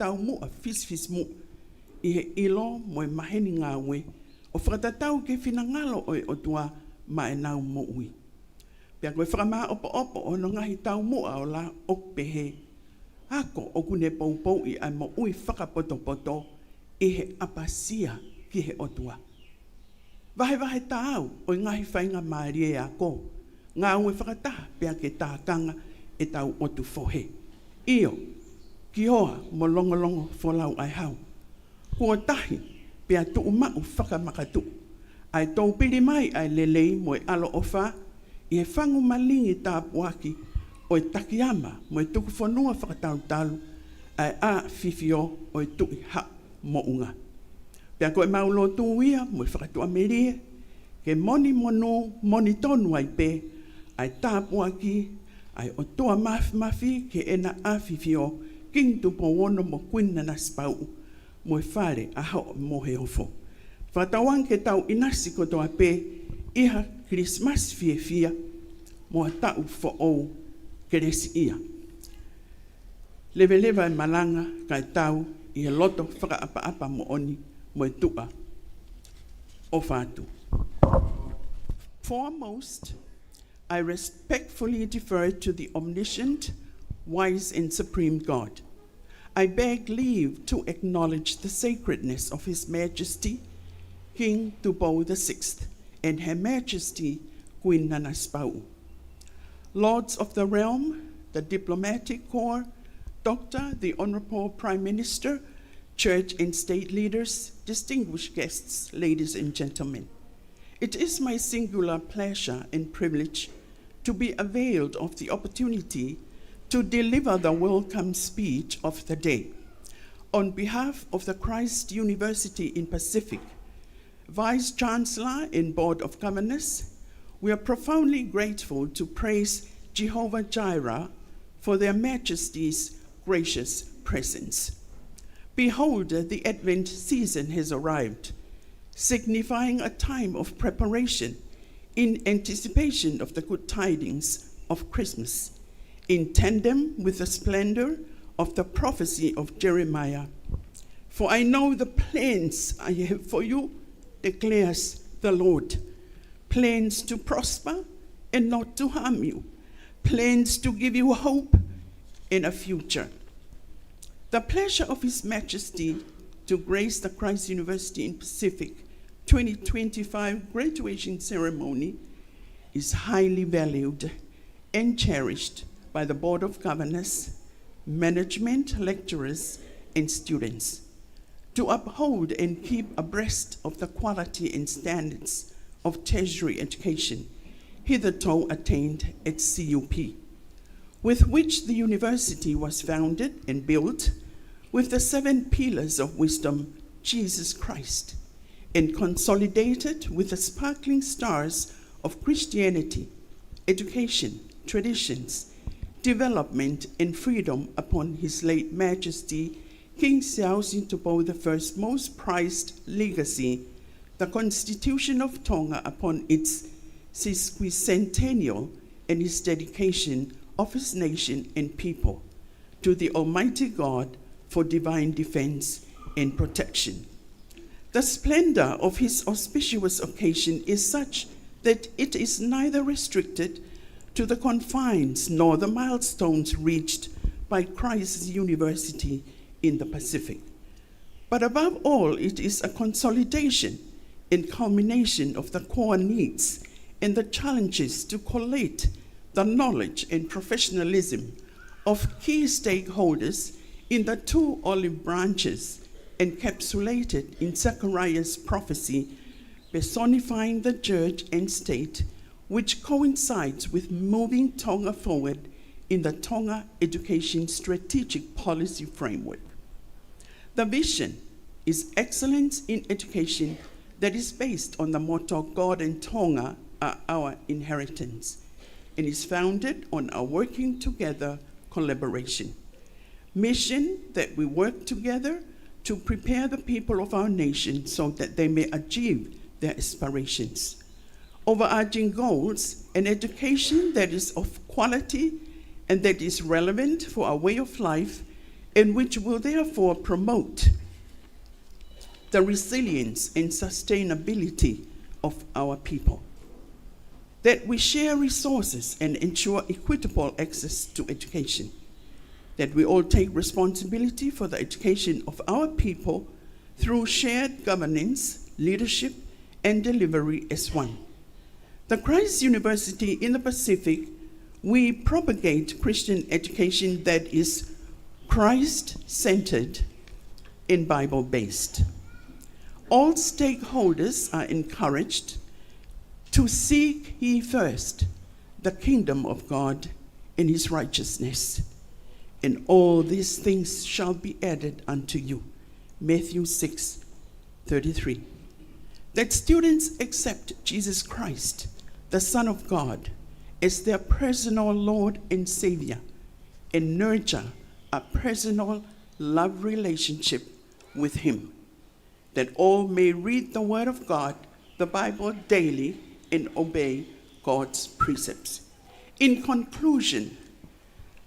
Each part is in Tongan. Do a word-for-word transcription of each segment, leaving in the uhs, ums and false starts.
taumuʻa fisifisimuʻa ʻi he ʻilo mo e maheni ngāue, ʻo fakatatau ki he finangalo ʻo e ʻOtua maʻa ʻenau moʻui. Pea ko e fakamāʻopoʻopo ʻo hono ngaahi taumuʻa ola ʻoku pehē: Ako ʻoku ne poupouʻi ʻa e moʻui fakapotopoto ʻi he ʻapasia ki he ʻOtua. Vahevahe taau ʻo e ngaahi faingamālie e ako, ngāue fakataha pea ke tākanga ʻetau ʻotu fohe. ʻIo, ki hoa mo longolongo folau ʻa e hau. Kuo tahi pea tuʻumaʻu fakamakatuʻu ʻa e toupili mai ʻa e lelei mo e ʻaloʻofa ʻi he fangu malingi tāpuaki ʻo e Takiama mo e Tukufonua fakatautalu ʻa e ʻAfifio ʻo e Tuʻi Haʻu Moʻunga. Pea ko ʻemau lotu ia mo e fakatuʻamelie ke moni monū, moni tonu ai pē ʻa e tāpuaki ʻa e ʻOtua Mafimafi ki heʻena ʻAfifio, Kingi Tupou Ono mo Kuini Nanasipauʻu, mo e Fale ʻa Haʻo Moheofo. Fakatauange ke tau ʻinasi kotoa pē ʻi ha Kilisimasi fiefia mo ha taʻu foʻou kelesiʻia. Leveleva e malanga kae tau ʻi he loto fakaʻapaʻapa moʻoni mo e tuʻa ʻofa atu. Foremost, I respectfully defer to the omniscient, wise and supreme God. I beg leave to acknowledge the sacredness of His Majesty, King Tupou the Sixth, and Her Majesty, Queen Nanasipauʻu. Lords of the Realm, the Diplomatic Corps, Doctor the Honourable Prime Minister, Church and State Leaders, distinguished guests, ladies and gentlemen. It is my singular pleasure and privilege to be availed of the opportunity to deliver the welcome speech of the day. On behalf of the Christ University in Pacific, Vice Chancellor and Board of Governors, we are profoundly grateful to praise Jehovah Jireh for Their Majesties' gracious presence. Behold, the Advent season has arrived, signifying a time of preparation in anticipation of the good tidings of Christmas, in tandem with the splendor of the prophecy of Jeremiah. "For I know the plans I have for you," declares the Lord, "plans to prosper and not to harm you, plans to give you hope and a future." The pleasure of His Majesty to grace the Christ University in Pacific twenty twenty-five graduation ceremony is highly valued and cherished by the Board of Governors, management, lecturers, and students. To uphold and keep abreast of the quality and standards of tertiary education hitherto attained at C U P, with which the university was founded and built with the seven pillars of wisdom, Jesus Christ, and consolidated with the sparkling stars of Christianity, education, traditions, development, and freedom upon His late Majesty King Siaosi Tupou the First's most prized legacy, the Constitution of Tonga, upon its sesquicentennial, and his dedication of his nation and people to the Almighty God for divine defense and protection. The splendor of his auspicious occasion is such that it is neither restricted to the confines nor the milestones reached by Christ's University in the Pacific. But above all, it is a consolidation and culmination of the core needs and the challenges to collate the knowledge and professionalism of key stakeholders in the two olive branches encapsulated in Zechariah's prophecy, personifying the church and state, which coincides with moving Tonga forward in the Tonga Education Strategic Policy Framework. The vision is excellence in education that is based on the motto, "God and Tonga are our inheritance," and is founded on our working together collaboration. Mission, that we work together to prepare the people of our nation so that they may achieve their aspirations. Overarching goals, an education that is of quality and that is relevant for our way of life and which will therefore promote the resilience and sustainability of our people. That we share resources and ensure equitable access to education. That we all take responsibility for the education of our people through shared governance, leadership, and delivery as one. The Christ University in the Pacific, we propagate Christian education that is Christ-centered and Bible-based. All stakeholders are encouraged to seek ye first the kingdom of God and his righteousness, and all these things shall be added unto you. Matthew six thirty-three. That students accept Jesus Christ, the Son of God, as their personal Lord and Savior, and nurture a personal love relationship with him. That all may read the word of God, the Bible, daily and obey God's precepts. In conclusion,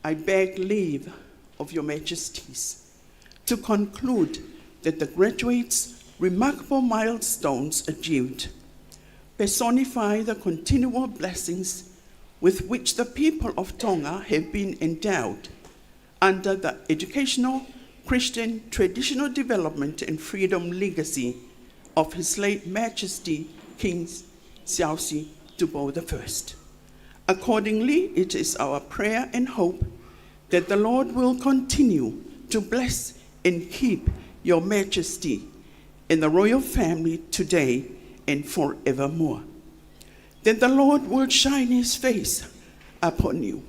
I beg leave of your majesties to conclude that the graduates' remarkable milestones achieved personify the continual blessings with which the people of Tonga have been endowed under the educational, Christian, traditional development and freedom legacy of His late Majesty King Siaosi Tupou the First. Accordingly, it is our prayer and hope that the Lord will continue to bless and keep your majesty and the royal family today and forevermore. That the Lord will shine his face upon you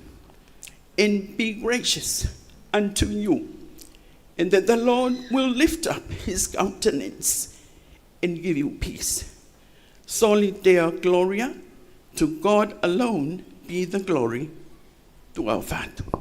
and be gracious unto you, and that the Lord will lift up his countenance and give you peace. Soli Deo Gloria, to God alone be the glory. Tuʻa ʻofa atu.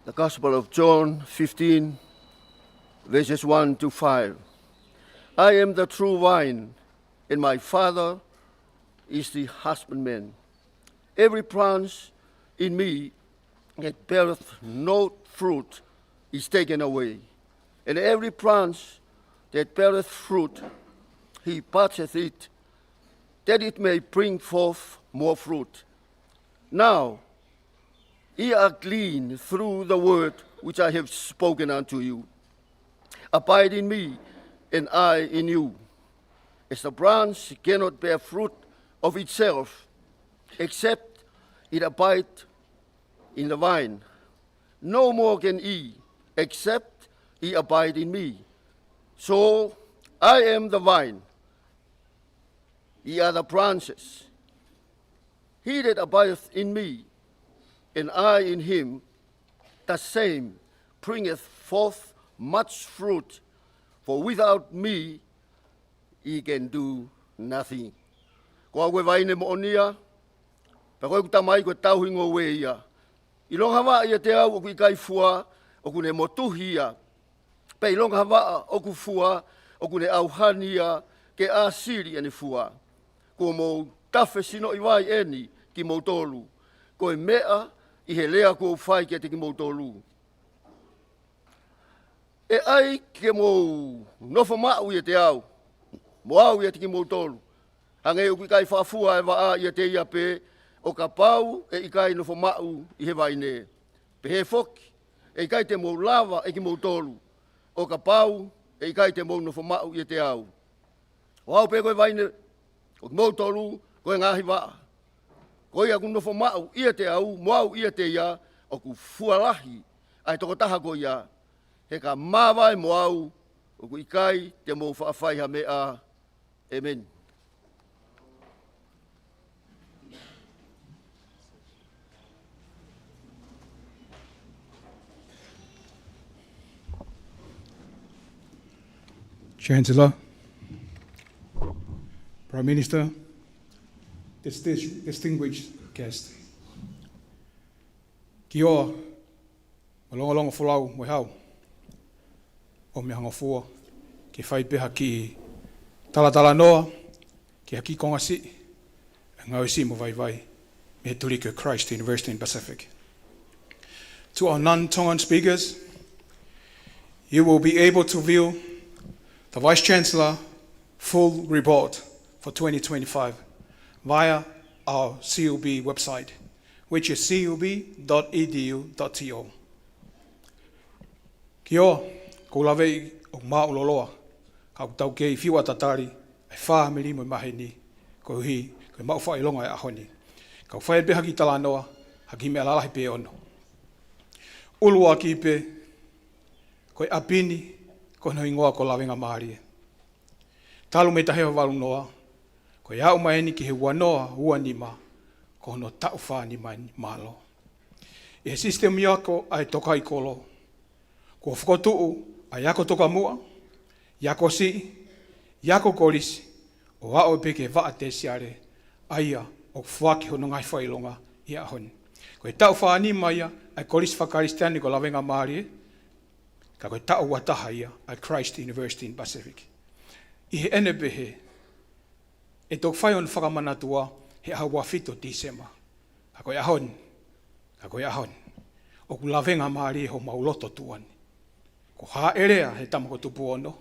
The Gospel of John fifteen, verses one to five. I am the true vine, and my Father is the husbandman. Every branch in me that beareth no fruit is taken away, and every branch that beareth fruit, he purgeth it, that it may bring forth more fruit. Now ye are clean through the word which I have spoken unto you. Abide in me, and I in you. As the branch cannot bear fruit of itself, except it abide in the vine, no more can ye, except ye abide in me. So I am the vine, ye are the branches. He that abideth in me, and I in him, the same bringeth forth much fruit, for without me ye can do nothing. Ko au ko e vaine moʻoni ia, pea ko ʻeku Tamai ko e tauhi ngoue ia. ʻIlonga ha vaʻa ʻiate au ʻoku ʻikai fua, ʻoku ne motuhi ia. Pea ʻilonga ha vaʻa ʻoku fua, ʻoku ne ʻauhani ia ke ʻāsili ʻene fua. Kuo mou tafe sinoʻi vai eni kimoutolu, ko e meʻa ʻi he lea kuo u fai kiate kimoutolu. ʻE ʻai ke mou nofo maʻu ʻiate au, mo au ʻiate kimoutolu, hangē ʻoku ʻikai faʻa fua ʻa e vaʻa ʻiate ia pē, ʻo kapau ʻe ʻikai nofo maʻu ʻi he vaine. Pehē foki, ʻe ʻikai te mou lava ʻe kimoutolu, ʻo kapau ʻe ʻikai te mou nofo maʻu ʻiate au. Ko au pē ko e vaine, ko kimoutolu ko e ngaahi vaʻa. Ko ia ʻoku nofo maʻu ʻiate au, mo au ʻiate ia, ʻoku fua lahi ʻa e tokotaha ko ia, he ka māvae mo au, ʻoku ʻikai te mou faʻa fai ha meʻa. ʻĒmeni. Chancellor, Prime Minister, distinguished, distinguished guests. Kia ora, Longolongo folau mo e hau, ʻoku ou meʻangofua ke fai pē ha kiʻi talatalanoa ki ha kiʻi konga siʻi ʻo e ngāue siʻi mo vaivai mei he tuliki ʻo e Christ University in Pacific. To our non-Tongan speakers, you will be able to view the Vice Chancellor full report for twenty twenty-five via our C U B website, which is C U B dot E D U dot T O. Kiʻi ʻoa, ʻoku ou laveʻi ʻoku māʻuloloa, ka ʻoku tau kei fiu ʻa tatali ʻa e fāmili mo e maheni, koeʻuhi ko e maʻu fakaʻilonga ʻo e ʻaho ni. Kau fai pē ha kiʻi talanoa, ha kiʻi meʻa lalahi pē ʻe ono. ʻUluaki pē, ko e ʻapi ni, ko hono hingoa ko Lavengamālie. Talu mei he taha hiva valu noa, ko e aʻu mai eni ki he ua noa ua nima, ko hono taʻu fā nima eni, mālō. ʻI he sisitemi ako ʻa e tokaikolo, kuo fokotuʻu ʻa e ako tokamuʻa, ʻi he ako siʻi, ʻi he ako kolisi, ʻo aʻu pē ki he vaʻa tesiale, ʻa ia ʻoku foaki hono ngaahi fakaʻilonga ʻi he ʻaho ni. Ko e taʻu fā nima ia ʻa e Kolisi Fakakalisitiane ko Lavengamālie, ka ko e taʻu ua taha ia ʻa e Christ University in Pacific. ʻI heʻene pehē, ʻe toki fai hono fakamanatua he ʻaho ua fitu Tīsema. Ka ko e ʻaho ni, ka ko e ʻaho ni, ʻoku Lavengamālie homau loto tuʻa ni. Ko Haʻelea he tama ko Tupou Ono,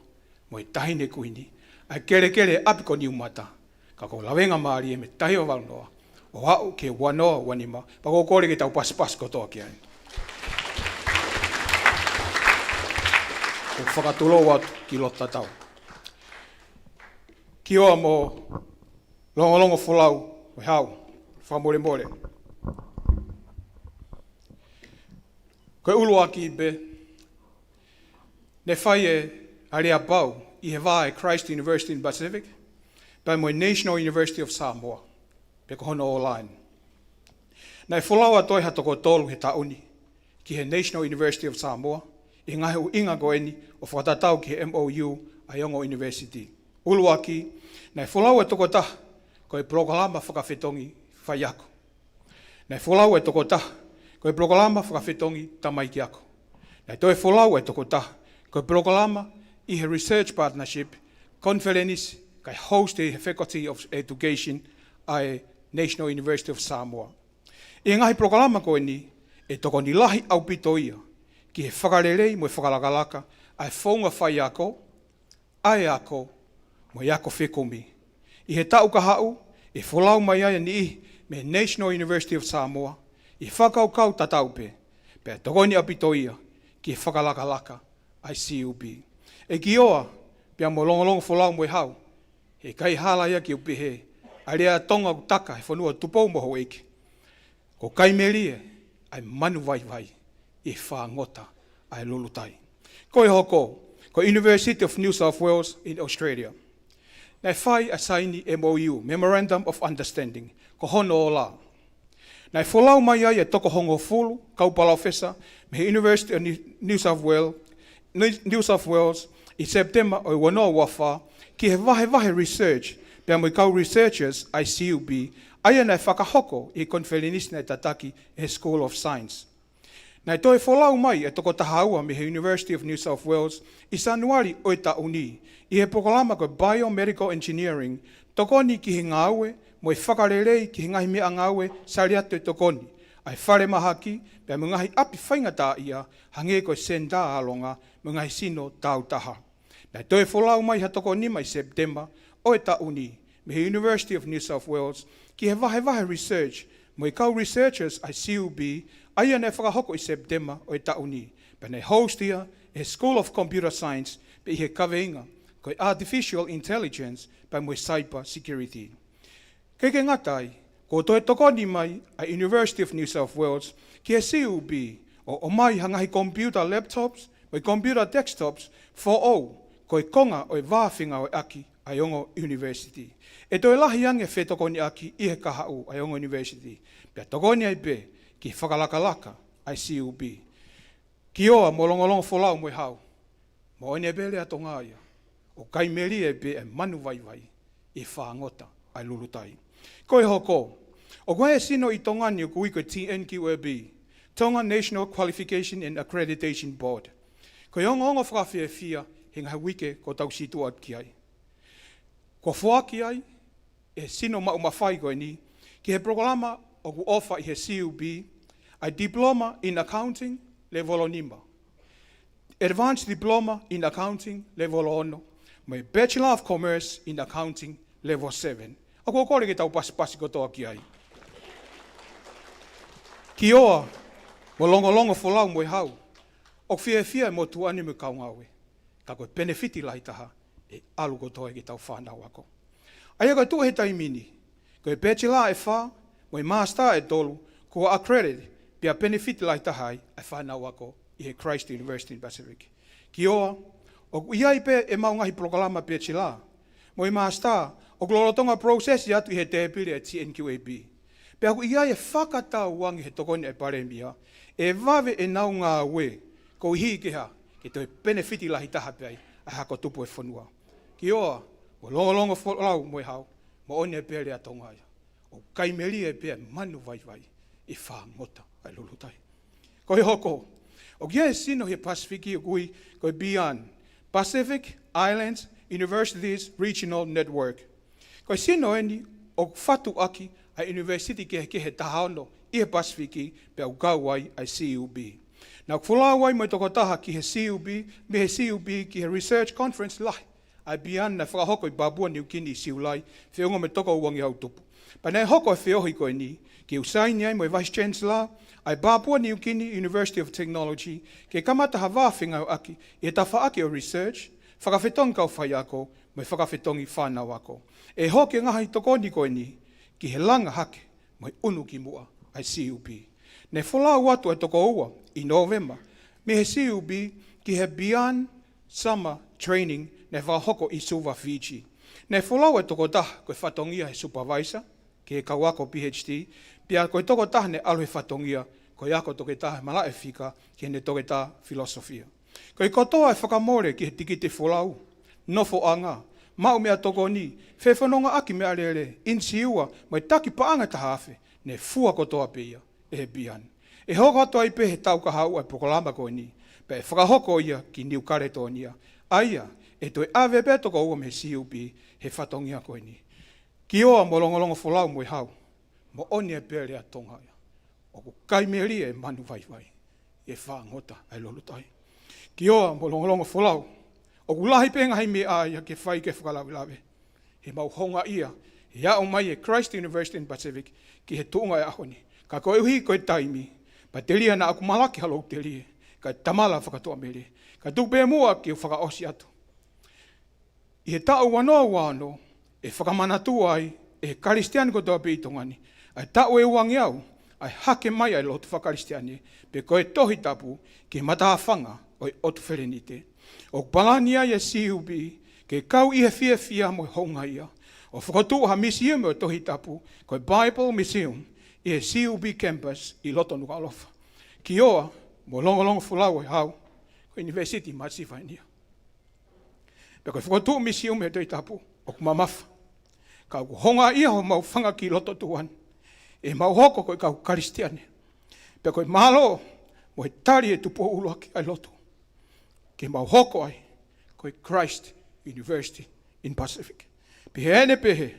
mo e Taʻahine Kuini, ʻa e kelekele ʻapi ko Niumata, ka ko Lavengamālie mei he taha hiva valu noa ʻo aʻu ki he ua noa ua nima, pea ʻoku ou kole ke tau pasipasi kotoa ki ai. ʻOku ou fakatulou atu ki loto tatau. Kiʻi ʻoa mo Longolongo folau mo e hau, fakamolemole. Ko e ʻuluaki pē, ne fai e aleapau ʻi he vā ʻo e Christ University in Pacific pea mo e National University of Samoa, pe ko hono ʻōlani. Naʻe folau ʻa e toe ha toko tolu he taʻu ni ki he National University of Samoa, ʻi he ngaahi ʻuhinga ko eni ʻo fakatatau ki he M O U ʻa e ongo university. ʻUluaki, naʻe folau e tokotaha ko e polokalama fakafetongi faiako. Naʻe folau e tokotaha ko e polokalama fakafetongi tamaiki ako. Naʻe toe folau e tokotaha ko e polokalama ʻi he research partnership, conference, kae host ʻe he Faculty of Education ʻa e National University of Samoa. ʻI he ngaahi polokalama ko eni, ʻe tokoni lahi ʻaupito ia ki he fakalelei mo e fakalakalaka ʻa e founga faiako, ʻa e ako, mo e ako fekumi. ʻI he taʻu kahaʻu, ʻe folau mai ai ʻa e niʻihi mei he National University of Samoa ʻi he fakakaukau tatau pē, pea tokoni ʻaupito ia ki he fakalakalaka ʻa e C U B. ʻE kiʻi ʻoa, pea mo Longolongo folau mo e hau, heʻikai hala ia ke u pehē ʻa e lea Tonga ʻoku taka he fonua Tupou mo Houʻeiki, ko Kaimelie ʻa e manu vaivai ʻi he fāngota ʻa e lulutai. Ko e hoko, ko e University of New South Wales in Australia, naʻe fai ʻa e saini M O U, Memorandum of Understanding, ko hono ʻola. Naʻe folau mai ai e toko hongofulu kau palōfesa mei he University of New, New South Wales, New, New South Wales ʻi Sepitema ʻo e ua noa ua fā, ki he vahevahe research pea mo e kau researchers ʻa e C U B, ʻa ia naʻe fakahoko ʻi he konifelenisi naʻe tataki ʻe he School of Science. Naʻe toe folau mai e toko taha ua mei he University of New South Wales ʻi Sānuali ʻo e taʻu ni, ʻi he polokalama ko e Biomedical Engineering, tokoni ki he ngāue mo e fakalelei ki he ngaahi meʻangāue saliate tokoni, ʻa e falemahaki, pea mo e ngaahi ʻapi faingataʻaʻia, hangē ko e senitā ʻālonga mo e ngaahi sino tāutaha. Naʻe toe folau mai ha toko nima ʻi Sepitema ʻo e taʻu ni mei he University of New South Wales ki he vahevahe research mo e kau researchers ʻa e C U B, ʻa ia naʻe fakahoko ʻi Sepitema ʻo e taʻu ni, pea naʻe host ia ʻe he School of Computer Science, pea ʻi he kaveinga ko e Artificial Intelligence pea mo e Cyber Security. ʻIkai ke ngata ai, kuo toe tokoni mai ʻa e University of New South Wales ki he C U B ʻo ʻomai ha ngaahi computer laptops mo e computer desktops foʻou, ko e konga ʻo e vā fengāueʻaki ʻa e ongo university. ʻE toe lahi ange e fetokoniʻaki ʻi he kahaʻu ʻa e ongo university, pea tokoni ai pē ki he fakalakalaka ʻa e C U B. Kiʻi ʻoa mo Longolongo folau mo e hau, mo ʻene pē lea Tonga ia, ʻoku Kaimelie pē ʻa e manu vaivai ʻi he fāngota ʻa e lulutai. Ko e hoko, ʻoku ʻi ai e sino ʻi Tonga ni ʻoku ui ko e T N Q A B, Tonga National Qualification and Accreditation Board. Ko e ongoongo fakafiefia he ngaahi uike kuo tau situʻa ki ai. Kuo foaki ai ʻe he sino maʻu mafai ko eni ki he polokalama ʻoku ʻofa ʻi he C U B, ʻa e Diploma in Accounting level nima, Advanced Diploma in Accounting level ono, mo e Bachelor of Commerce in Accounting level seven. ʻOku ou kole ke tau pasipasi kotoa ki ai. Kiʻi ʻoa mo Longolongo Folau mo e Hau. ʻOku fiefia e motuʻa ni mo e kau ngāue, ka ko e penefiti lahi taha ʻe ʻalu kotoa ki heʻetau fānau ako. ʻA ia ko e tuʻu he taimi ni, ko e Bachelor ʻe fā mo e Master ʻe tolu kuo accredited, pea penefiti lahi taha ai ʻa e fānau ako ʻi he Christ University in Pacific. Kiʻi ʻoa, ʻoku ʻi ai pē ʻemau ngaahi polokalama Bachelor mo e Master ʻoku lolotonga process atu ʻi he tēpile ʻa e T N Q A B. Pea ʻoku ʻi ai e fakatauange he tokoni ʻa e Palēmia ʻe vave ʻenau ngāue, koeʻuhi ke hā? Ke toe penefiti lahi taha pē ai ʻa e hako tupu ʻo e fonua. Kiʻi ʻoa mo Longolongo Folau mo e Hau, moʻoni e pē lea Tonga ia. ʻOku kai melie pē ʻa e manu vaivai ʻi he fāngota ʻa e lulutai. Ko e hoko, ʻoku ʻi ai e sino he Pasifiki ʻoku ui ko e BIAN, Pacific Islands Universities Regional Network. Ko e sino eni ʻoku fatu ʻaki ʻa e ʻunivēsiti kehekehe ʻe taha ono ʻi he Pasifiki, pea ʻoku kau ai ʻa e C U B. Naʻa ku folau ai mo e tokotaha ki he C U B, mei he C U B ki he Research Conference lahi ʻa e BIAN naʻe fakahoko ʻi Papua Niu Kini ʻi Siulai, feʻunga mo e toko ua ngeau tupu. Pea naʻe hoko e feohi ko eni, ke u saini ai mo e Vice Chancellor ʻa e Papua Niu Kini University of Technology, ke kamata ha vā fengāueʻaki ʻi he tafaʻaki ʻo e research, fakafetongi kau faiako, mo e fakafetongi fānau ako. ʻE hoko e ngaahi tokoni ko eni ki he langa hake mo e ʻunu ki muʻa ʻa e C U B. Naʻe folau atu ʻa e toko ua ʻi Nōvema mei he C U B ki he BIAN Summer Training naʻe fakahoko ʻi Suva, Fiji. Naʻe folau ʻa e tokotaha ko e fatongia he supervisor ki he kau ako PhD, pea ko e tokotaha naʻe ʻalu he fatongia ko e ako toketā he malaʻe fika ki heʻene toketā filosofia. Ko e kotoa e fakamole ki he tikiti folau, nofoʻanga, maʻu meʻatokoni, fefonongaʻaki meʻalele, ʻinisiua, mo e taki paʻanga ʻe taha afe, naʻe fua kotoa pē ia ʻe he BIAN. ʻE hoko atu ai pē he taʻu kahaʻu ʻa e polokalama ko eni, pea ʻe fakahoko ia ki Niu Kaletonia. ʻA ia ʻe toe ʻave pē toko ua mei he C U B he fatongia ko eni. Kiʻi ʻoa mo Longolongo Folau mo e Hau, moʻoni e pē lea Tonga ia. ʻOku kai melie e manu vaivai ʻi he fāngota ʻa e lulutai. Kiʻi ʻoa mo Longolongo Folau, ʻoku lahi pē ngaahi meʻa ia ke fai ke fakalavelave. He mau houngaʻia he aʻu mai e Christ University in Pacific ki he tuʻunga ʻo e ʻaho ni. Ka koeʻuhi ko e taimi, pea telia naʻa ku malaki ha lou telie, kae tamala fakatuʻamelie. Ka tuku pē muʻa ke u fakaʻosi atu. ʻI he taʻu ua noa ua ono, ʻe fakamanatua ai ʻe he Kalisitiane kotoa pē ʻi Tonga ni ʻa e taʻu ʻe uangeau ʻa e hake mai ʻa e lotu fakakalisitiane, pe ko e Tohi Tapu, ki he matāfanga ʻo e ʻOtu Felenite. ʻOku palani ai e C U B ke kau ʻi he fiefia mo e houngaʻia ʻo fokotuʻu ha misiume ʻo e Tohi Tapu, ko e Bible Museum, ʻi he C U B campus ʻi loto Nukuʻalofa. Kiʻi ʻoa mo Longolongo Folau mo e Hau, ko e ʻunivēsiti masiva eni ia. Pea ko e fokotuʻu misiume ʻo e Tohi Tapu ʻoku mamafa, ka ʻoku houngaʻia homau fanga kiʻi loto tuʻa ni ʻemau hoko ko e kau Kalisitiane. Pea ko e mālō mo e tali e tupou ʻuluaki ʻa e lotu, ke mau hoko ai ko e Christ University in Pacific. Pea ʻi heʻene pehē,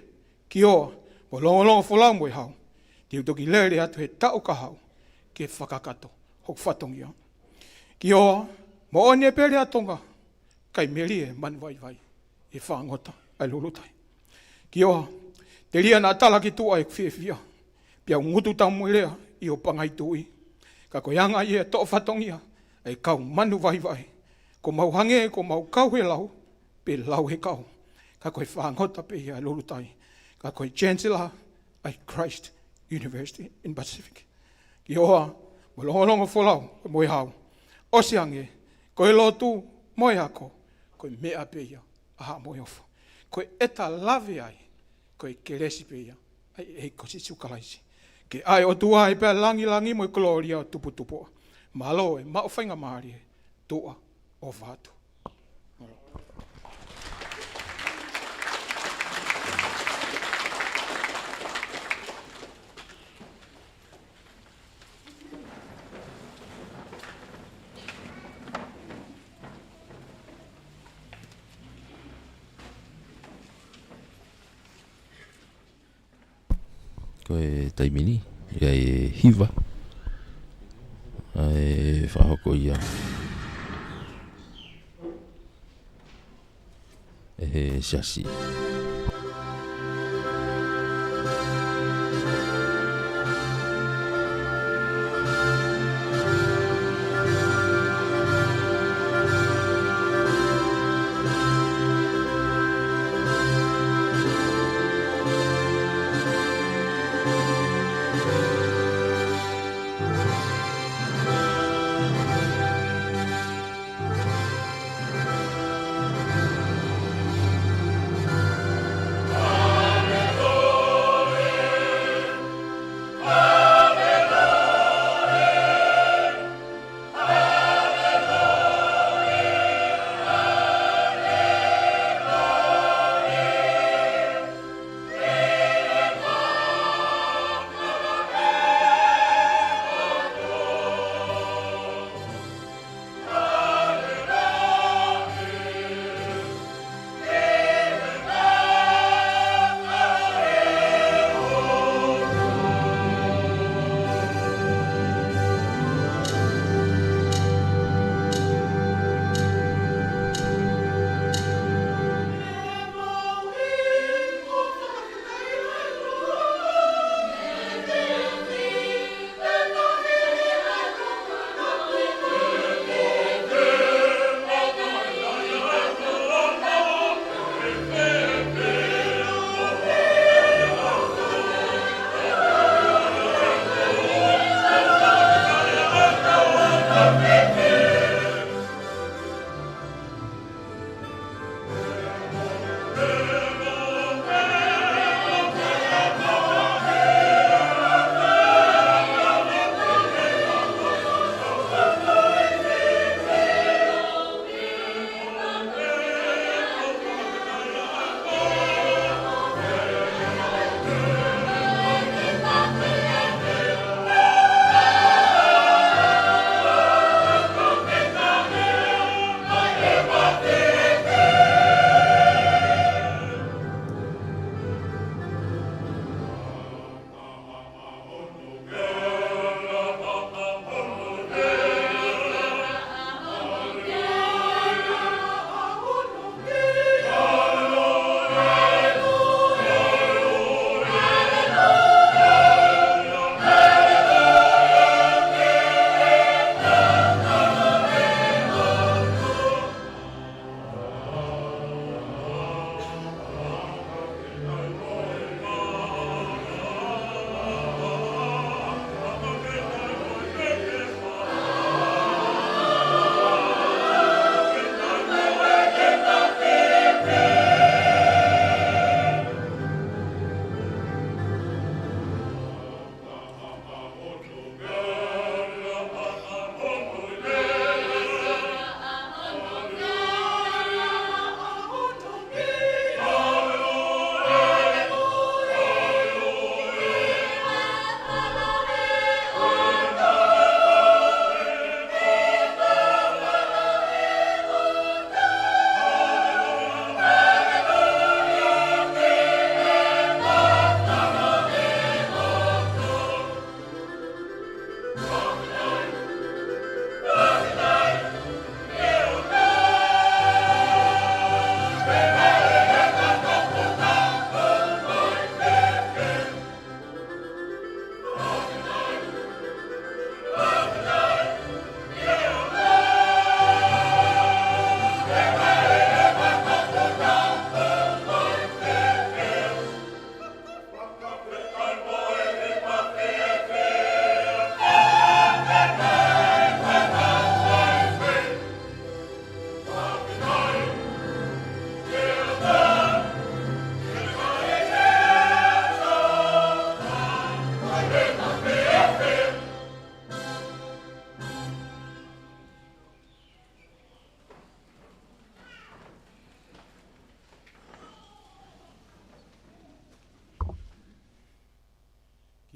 kiʻi ʻoa mo Longolongo Folau mo e Hau, te u toki lele atu he taʻu kahaʻu ke fakakakato hoku fatongia. Kiʻi ʻoa, moʻoni e pē lea Tonga, kai melie e manu vaivai ʻi he fāngota ʻa e lulutai. Kiʻi ʻoa, telia naʻa tala ki tuʻa ʻeku fiefia, pea u ngutu taumui lea ʻi hoʻo pangai tuʻi. Ka ko e anga ia e toʻo fatongia ʻa e kau manu vaivai. Ko mau hangē ko mau kau he lau, pe lau he kau. Ka ko e fāngota pē ia ʻa e lulutai. Ka ko e Chancellor ʻa e Christ University in Pacific. Kiʻi ʻoa mo Longolongo Folau mo e Hau. ʻOsi ange, ko e lotu mo e ako, ko e meʻa pē ia ʻa Haʻa Moheofo. Ko ʻeta lave ai, ko e kelesi pē ia ʻa e ʻEiki ko Sīsū Kalaisi. Ke ʻa e ʻOtua ʻe pea langilangi mo e kolōlia ʻo tuputupuʻa. Mālō e maʻu faingamālie, tuʻa ʻofa atu. ʻE taimi ni, ʻe hiva. ʻE fakahoko ia ʻe he siasi.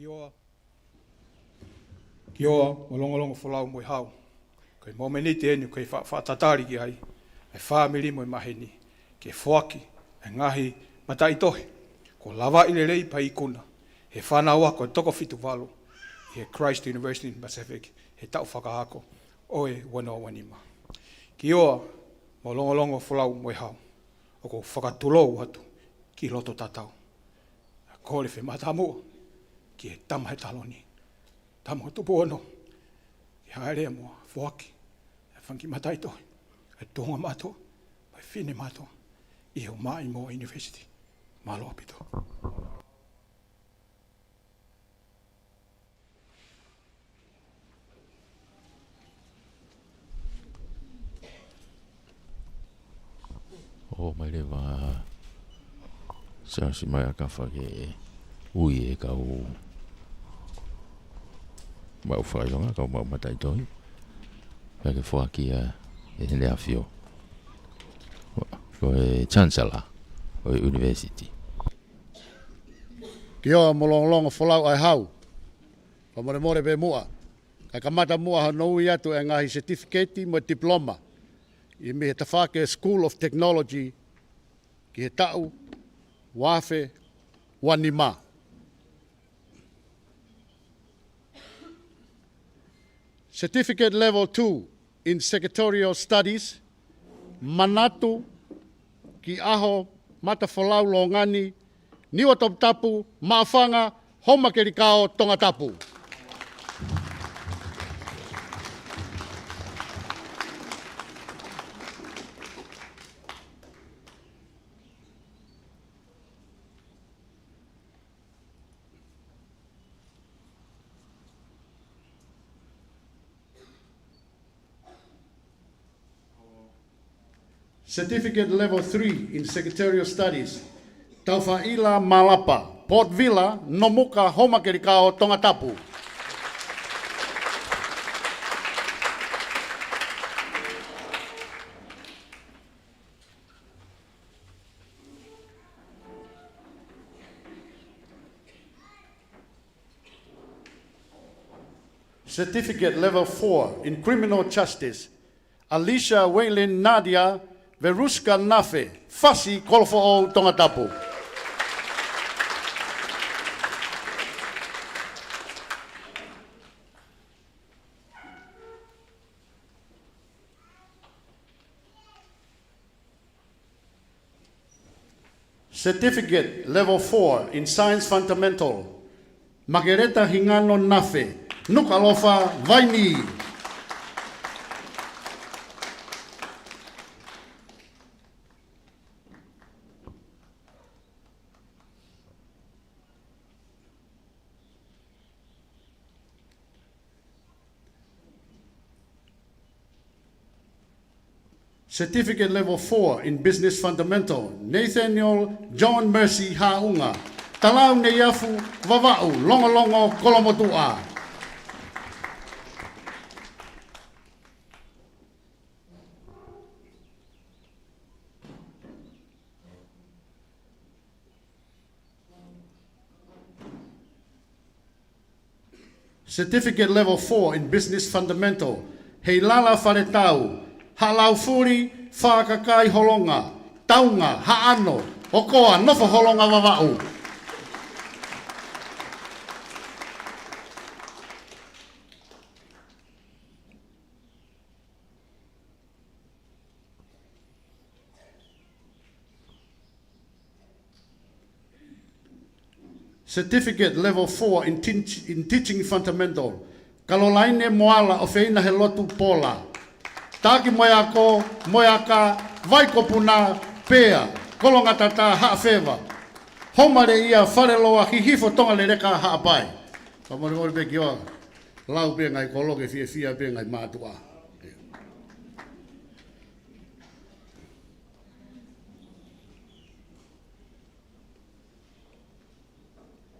Kioa. Kioa, mo longolongo folau mo e hau. Ko e mōmeniti eni ʻoku kei fa-, fakatatali ki ai ʻa e fāmili mo e maheni ke foaki ʻa e ngaahi mataʻitohi kuo lavaʻi lelei pea ikuna he fānau ako ʻe toko fitu valu ʻi he Christ University in Pacific he taʻu fakaako ʻo e ua noa ua nima. Kiʻi ʻoa mo Longolongo Folau mo e Hau, ʻoku ou fakatulou atu ki loto tatau. Kole fie mātāmuʻa ki he tama he taloni, tama ʻo Tupou Ono, ke hāʻele mo foaki e fanga kiʻi mataʻitohi, e tuʻunga mātuʻa, mo e fefine mātuʻa ʻi he ʻomai mo e university. Mālō ʻaupito. ʻOmai leva Siaosi Maʻakafa ke ui e kau maʻu fakaʻilonga, kau maʻu mataʻitohi, pea ke foaki ia ʻe heʻene ʻAfio, ko e Chancellor ʻo e University. Kiʻi ʻoa mo Longolongo Folau mo e Hau. Fakamolemole pē muʻa, kae kamata muʻa hono ui atu e ngaahi certificate mo e diploma ʻi mei he tafaʻaki School of Technology ki he taʻu ua afe ua nima. Certificate Level two in Secretarial Studies, Manatu ki ʻAho Matafolau Longani, Niuatoputapu, Maʻufanga, Houmakelikao, Tongatapu. Certificate Level three in Secretarial Studies, Taufaʻila Malapa, Port Vila, Nomuka, Houmakelikao, Tongatapu. Certificate Level four in Criminal Justice, Alicia Waylin Nadia Veruska Nafe, Fasi, Kolofoʻou, Tongatapu. Certificate Level four in Science Fundamental, Makeleta Hingano Nafe, Nukuʻalofa, Vainī. Certificate Level four in Business Fundamental, Nathaniel John Mercy Haʻunga, Talauneiafu, Vavaʻu, Longolongo, Kolomotuʻa. Certificate Level four in Business Fundamental, Heilala Faletau, Haʻalaufuli, Fakakai Holonga, Taunga, Haʻano, ʻOkoa, Nofoholonga, Vavaʻu. Certificate Level four in, teach, in Teaching Fundamental, Kalolaine Moala ʻOfeina Helotu Pola, Taki mo e Ako, mo e Aka, Vaikopuna, Pea, Kolongatata, Haʻafeva, Homaleʻia, Faleloa, Hihifo, Tongaleleka, Haʻapai. Fakamolemole pē kiʻi ʻoa, lau pē ngaahi koloke fiefia pē ngaahi mātuʻa.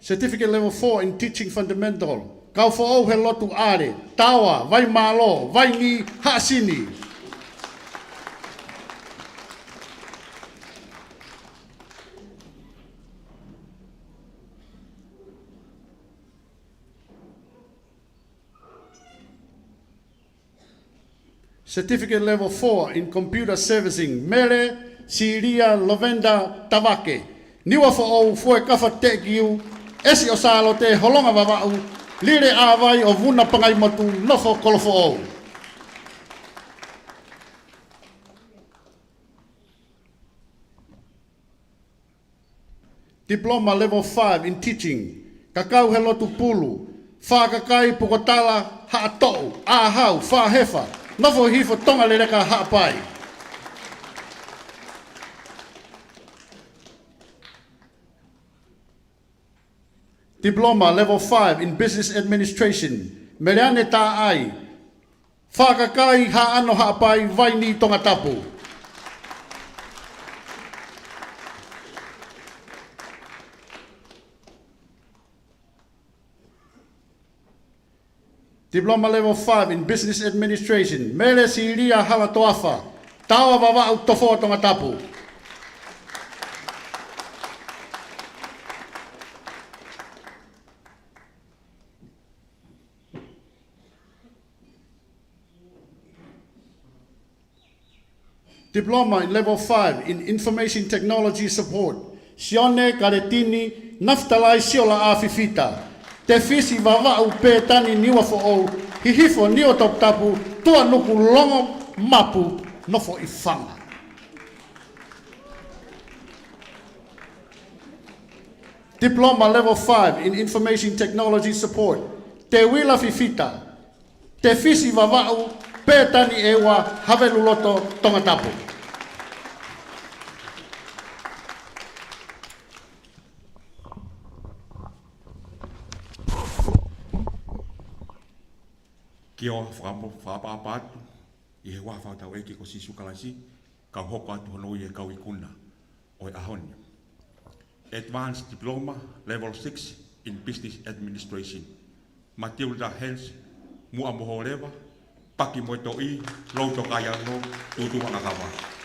Certificate Level four in Teaching Fundamental, Kaufoʻou Helotu ʻAle, Taoa, Vaimālō, Vainī, Haʻasini. Certificate Level four in Computer Servicing, Mele Silia Lovenda Tavake, Niuafoʻou, Fuekafa Teʻekiu, ʻEsi ʻo Sālote Holonga Vavaʻu, Lile ʻAvai ʻo Vuna Pangaimotu, nofo Kolofoʻou. Diploma Level five in Teaching, Kakau he Lotu Pulu, Fakakai, Pukotala, Haʻatoʻu, ʻAhau, Faʻahefa, nofo Hihifo, Tonga Leleka, Haʻapai. Diploma Level five in Business Administration, Meleane Taʻai, Fakakai, Haʻano, Haʻapai, Vainī, Tongatapu. Diploma Level five in Business Administration, Mele Silia Halatoafa, Taoa Vavaʻu, Tofoa, Tongatapu. Diploma in Level five in Information Technology Support, Sione Kaletini Nafitalai Siolaʻā Fifita, Tefisi Vavaʻu Pētani, Niuafoʻou, Hihifo, Niuatoputapu, Tuʻanuku, Longomapu, nofo ʻIfanga. Diploma Level five in Information Technology Support, Teuila Fifita, Tefisi Vavaʻu Pētani ʻEua, Haveluloto, Tongatapu. Kiʻi fakamo-, fakaʻapaʻapa atu ʻi he huafa ʻo hotau ʻEiki ko Sīsū Kalaisi, kau hoko atu hono ui e kau ikuna ʻo e ʻaho ni. Advanced Diploma Level six in Business Administration, Matilda Hans Muʻamoholeva Pakimoetoʻi, Lou Tokaiano, Tutu Angakava.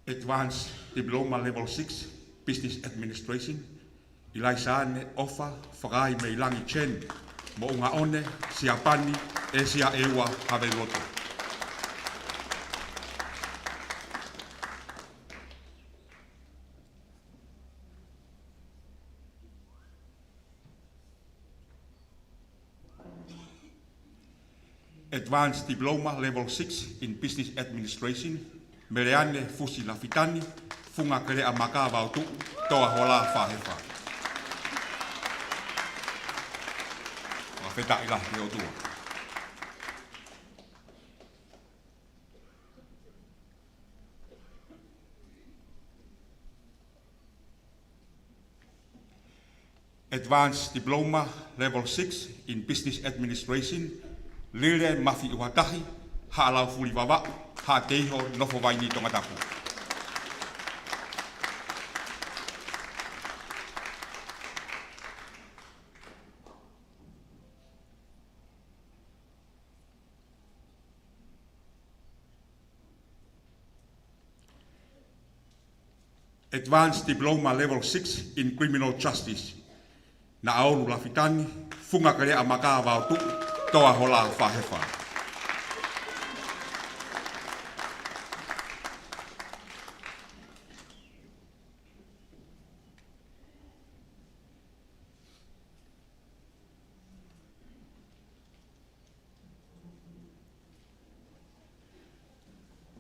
Advanced Diploma Level six, Business Administration, ʻIlaisaane ʻOfa Fakaimeilangi Chen, Moʻungaʻone, Siapani, ʻĒsia ʻEua, Haveluloto. Advanced Diploma Level six in Business Administration, Meleane Fusi Lafitani, Funga Keleʻa Maka, Vao Tuʻu, Toa Hola, Faʻahefa. Fakafetaʻi lahi ki he ʻOtua. Advanced Diploma Level six in Business Administration, Lile Mafi ʻUhatahi, Haʻalaufuli Vavaʻu, Haʻateiho, nofo Vainī, Tongatapu. Advanced Diploma Level six in Criminal Justice, Naʻaulu Lafitani, Funga Keleʻa Maka, Vao Tuʻu, Toa Hola, Faʻahefa.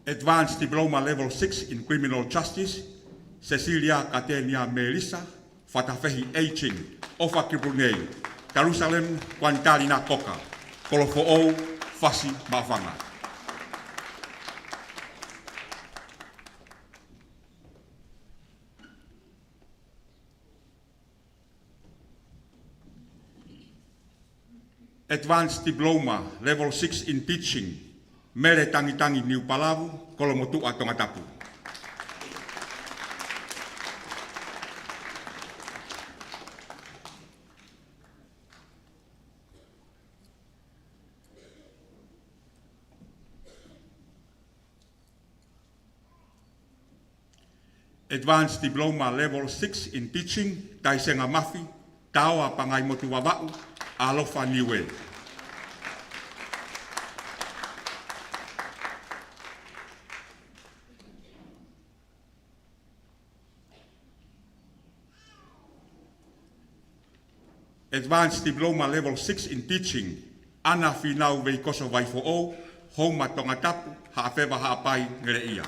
Advanced Diploma Level six in Criminal Justice, Cecilia Katenia Melissa Fatafehi Aging, ʻOfa ki Brunei, Talusalem Kuanitalina Koka, Kolofoʻou, Fasi, Maʻufanga. Advanced Diploma Level six in Teaching, Mele Tangitangi Niupalavu, Kolomotuʻa, Tongatapu. Advanced Diploma Level six in Teaching, Taisenga Mafi, Taoa Pangaimotu Vavaʻu, ʻAlofa Niue. Advanced Diploma Level six in Teaching, ʻAna Fīnau Veikoso Vaifoʻou, Houma Tongatapu, Haʻafeva Haʻapai, Ngeleʻia.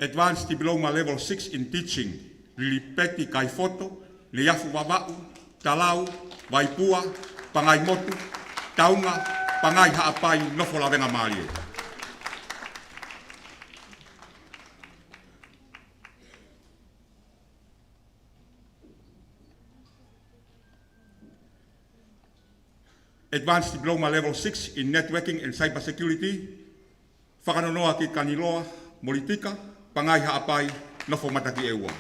Advanced Diploma Level six in Teaching, Lilipeti Kaifoto, Neiafu Vavaʻu, Talau, Vaipua, Pangaimotu, Taunga, Pangai Haʻapai, Nofo Lavengamālie. Advanced Diploma Level six in Networking and Cybersecurity, Fakanonoa ki Kaniloa Molitika, Pangai Haʻapai, Nofo Matakiʻeua.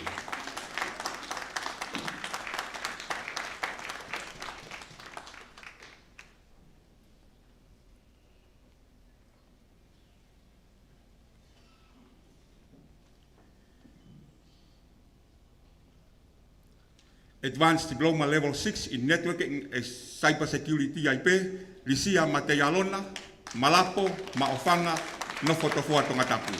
Advanced Diploma Level six in Networking and Cybersecurity, I P, Lisia Mateialona, Malapo, Maʻufanga, Nofo Tofoa, Tongatapu.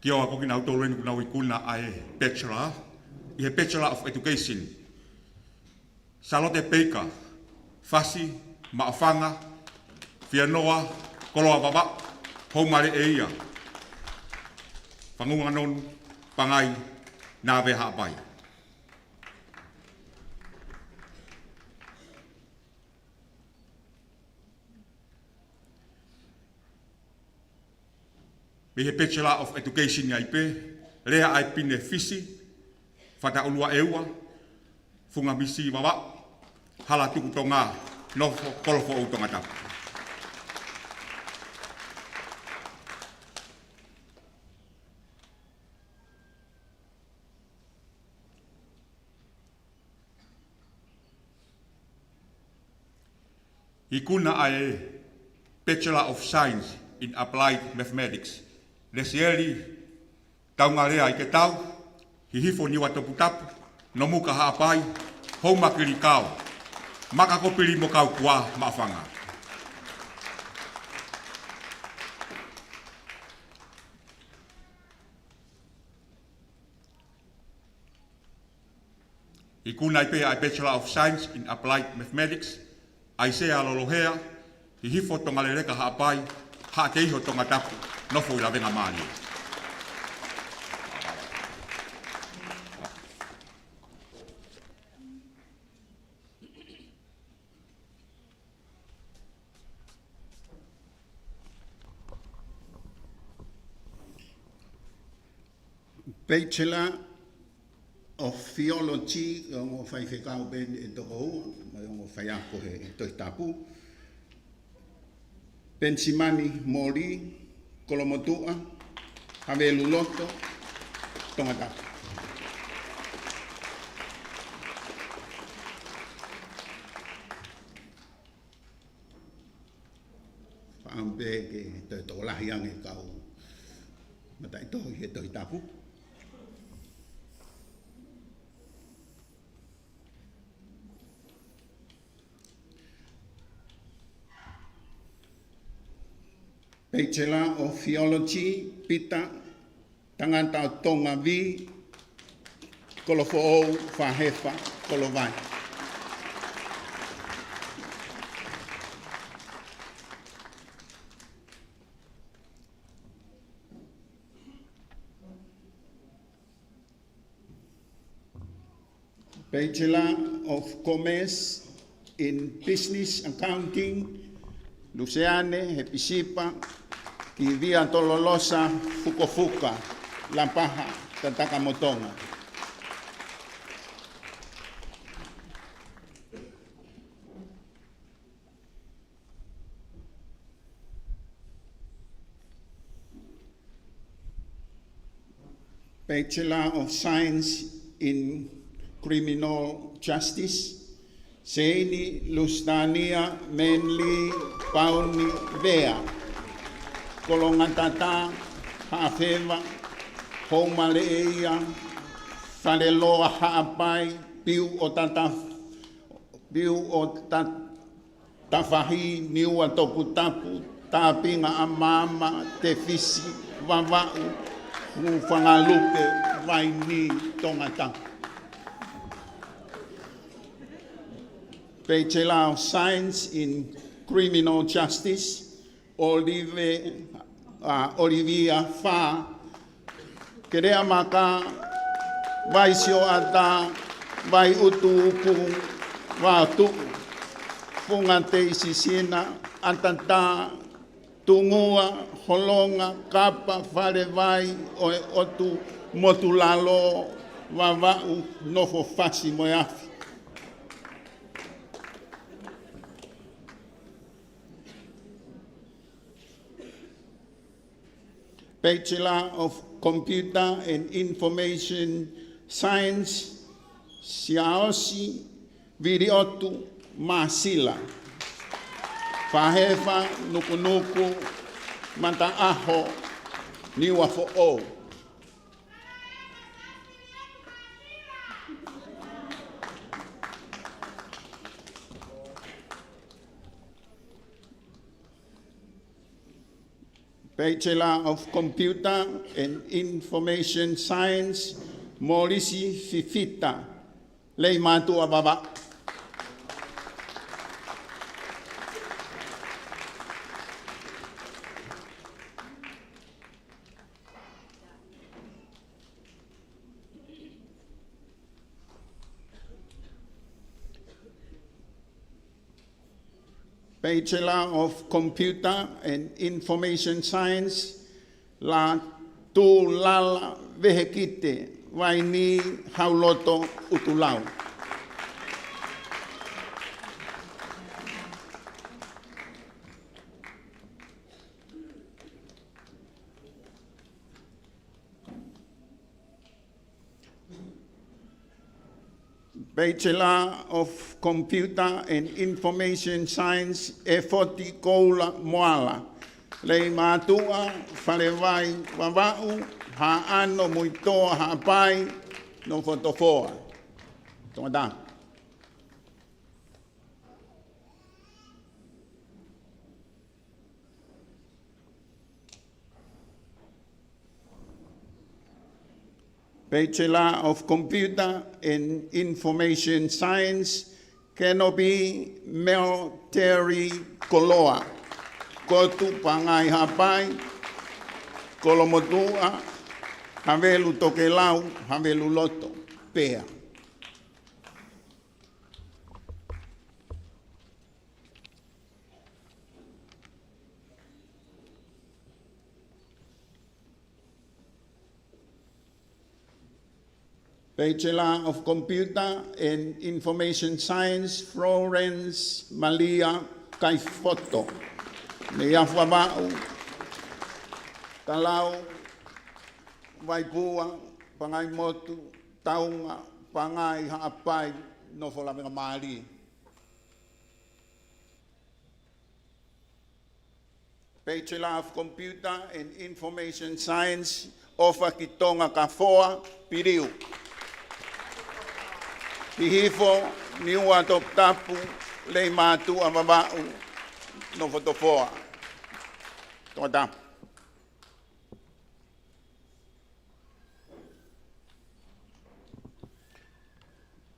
Kiʻi ʻoatu ʻa kinautolu eni ʻoku nau ikuna ʻa e Bachelor, ʻi he Bachelor of Education. Salote Peika, Fasi, Maʻufanga, Fianoa, Koloa Vavaʻu, Houma Leʻeia, Fangunganonu, Pangai, Navea Haʻapai. Mei he Bachelor of Education, I P, Lea ʻa e Pine, Fisi, Fataʻulua ʻEua, Funga Misi Vavaʻu, Halatuku Tonga, Nofo Kolofoʻou, Tongatapu. Ikuna ʻa e Bachelor of Science in Applied Mathematics, Lesieli Taungalea Iketau, Hihifo Niuatoputapu, Nomuka Haʻapai, Houma Kilikao, Makakopili mo Kaukua, Maʻufanga. Ikuna ai pē ʻa e Bachelor of Science in Applied Mathematics, ʻAisea Lolohea, Hihifo Tongaleleka Haʻapai, Haʻateiho, Tongatapu, Nofo ʻi Lavengamālie. Bachelor of Theology, ongo faifekau pē eni ʻe toko ua, mo e ongo faiako he Tohi Tapu. Penisimani Moli, Kolomotuʻa, Haveluloto, Tongatapu. Faʻa pē ke toe tokolahi ange kau mataʻitohi he Tohi Tapu. Bachelor of Theology, Pita Tangata ʻo Tonga Vī, Kolofoʻou, Fahefa, Kolovai. Bachelor of Commerce in Business Accounting, Luseane Hepisipa, Kivia Tololosa Fukofuka, Lapaha, Tatakamotonga. Bachelor of Science in Criminal Justice, Seini Lusitania Manley Pauni Vea, Kolongatata, Haʻafeva, Houmaleʻeia, Faleloa Haʻapai, Piu ʻo Tata, Piu ʻo Ta-, Tafahi, Niua Toputapu, Tāpinga ʻAmaama, Tefisi Vavaʻu, Hufangalupe Vainī, Tongatapu. Bachelor of Science in Criminal Justice, Olive, ʻa, Olivia Fā, Keleʻamaka, Vaisioʻata, Vaiʻutuʻuku, Vatuʻu, Funga Teisisina, ʻAtatā, Tungua, Holonga, Kapa, Falevai, ʻOeʻotu, Motulalo, Vavaʻu, Nofofasi mo e Afi. Bachelor of Computer and Information Science, Siaosi Viliotu Māsila, Fahefa, Nukunuku, Mataʻaho, Niuafoʻou. Bachelor of Computer and Information Science, Molisi Fifita, Leimātuʻa, Vavaʻu. Bachelor of Computer and Information Science, Latulala Vehekite, Vainī, Hauloto, ʻUtulau. Bachelor of Computer and Information Science, ʻEfoti Koula Moala, Leimātuʻa, Falevai, Vavaʻu, Haʻano, Muitoa, Haʻapai, Nofotofoa, Tongatapu. Bachelor of Computer and Information Science, Kenobi Mel Terry Koloa, Kotu, Pangai, Haʻapai, Kolomotuʻa, Havelu Tokelau, Haveluloto, Pea. Bachelor of Computer and Information Science, Florence Malia Kaifoto, Neiafu, Vavaʻu, Talau, Vaipua, Pangaimotu, Taunga, Pangai, Haʻapai, Nofo Lavengamālie. Bachelor of Computer and Information Science, ʻOfa ki Tonga Kafoa, Piliu, Hihifo, Niua Toputapu, Leimātuʻa, Vavaʻu, Nofotofoa, Tongatapu.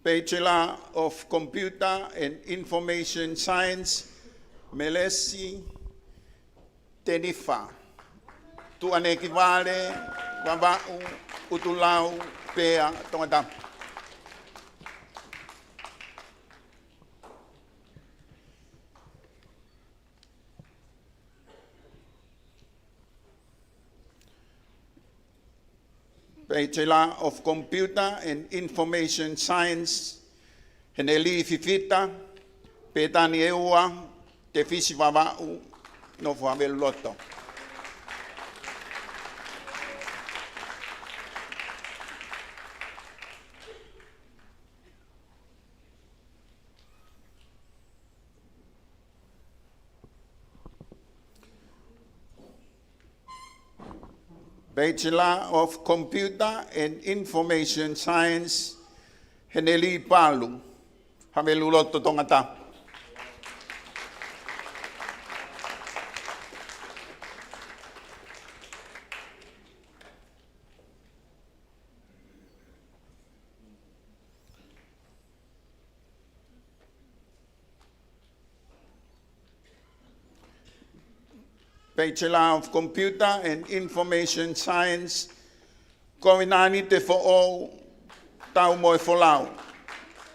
Bachelor of Computer and Information Science, Melesi Tenifa, Tuʻanekivale, Vavaʻu, ʻUtulau, Pea, Tongatapu. Bachelor of Computer and Information Science, Heneli Fifita, Petani ʻEua, Tefisi Vavaʻu, Nofo Haveluloto. Bachelor of Computer and Information Science, Heneli Palu, Haveluloto, Tongatapu. Bachelor of Computer and Information Science, Kovinanite Foʻou, Taumoefolau,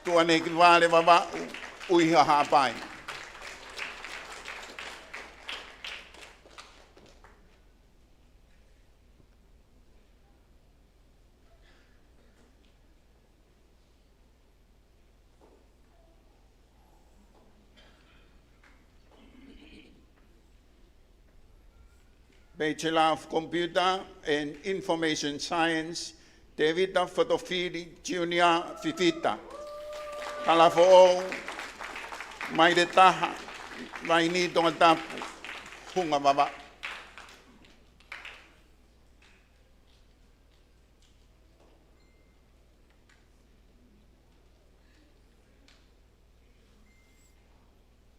Tuʻanekivale Vavaʻu, ʻUiha Haʻapai. Bachelor of Computer and Information Science, Tevita Fotofili Junior Fifita, Kalafoʻou, Maile Taha, Vaini, Tongatapu, Hunga Vavaʻu.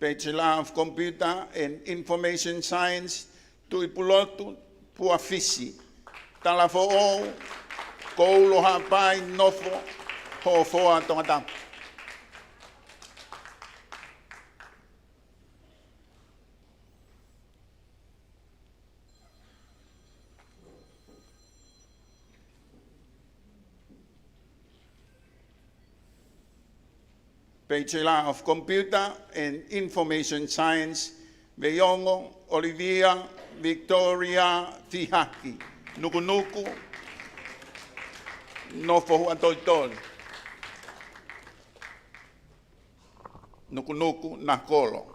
Bachelor of Computer and Information Science, Tuʻipulotu Puafisi, Talafoʻou, Koulo Haʻapai, Nofo, Hofoa, Tongatapu. Bachelor of Computer and Information Science, Veiongo Olivia Victoria Fihaki, Nukunuku, Nofo Huʻatolitoli, Nukunuku, Nakolo.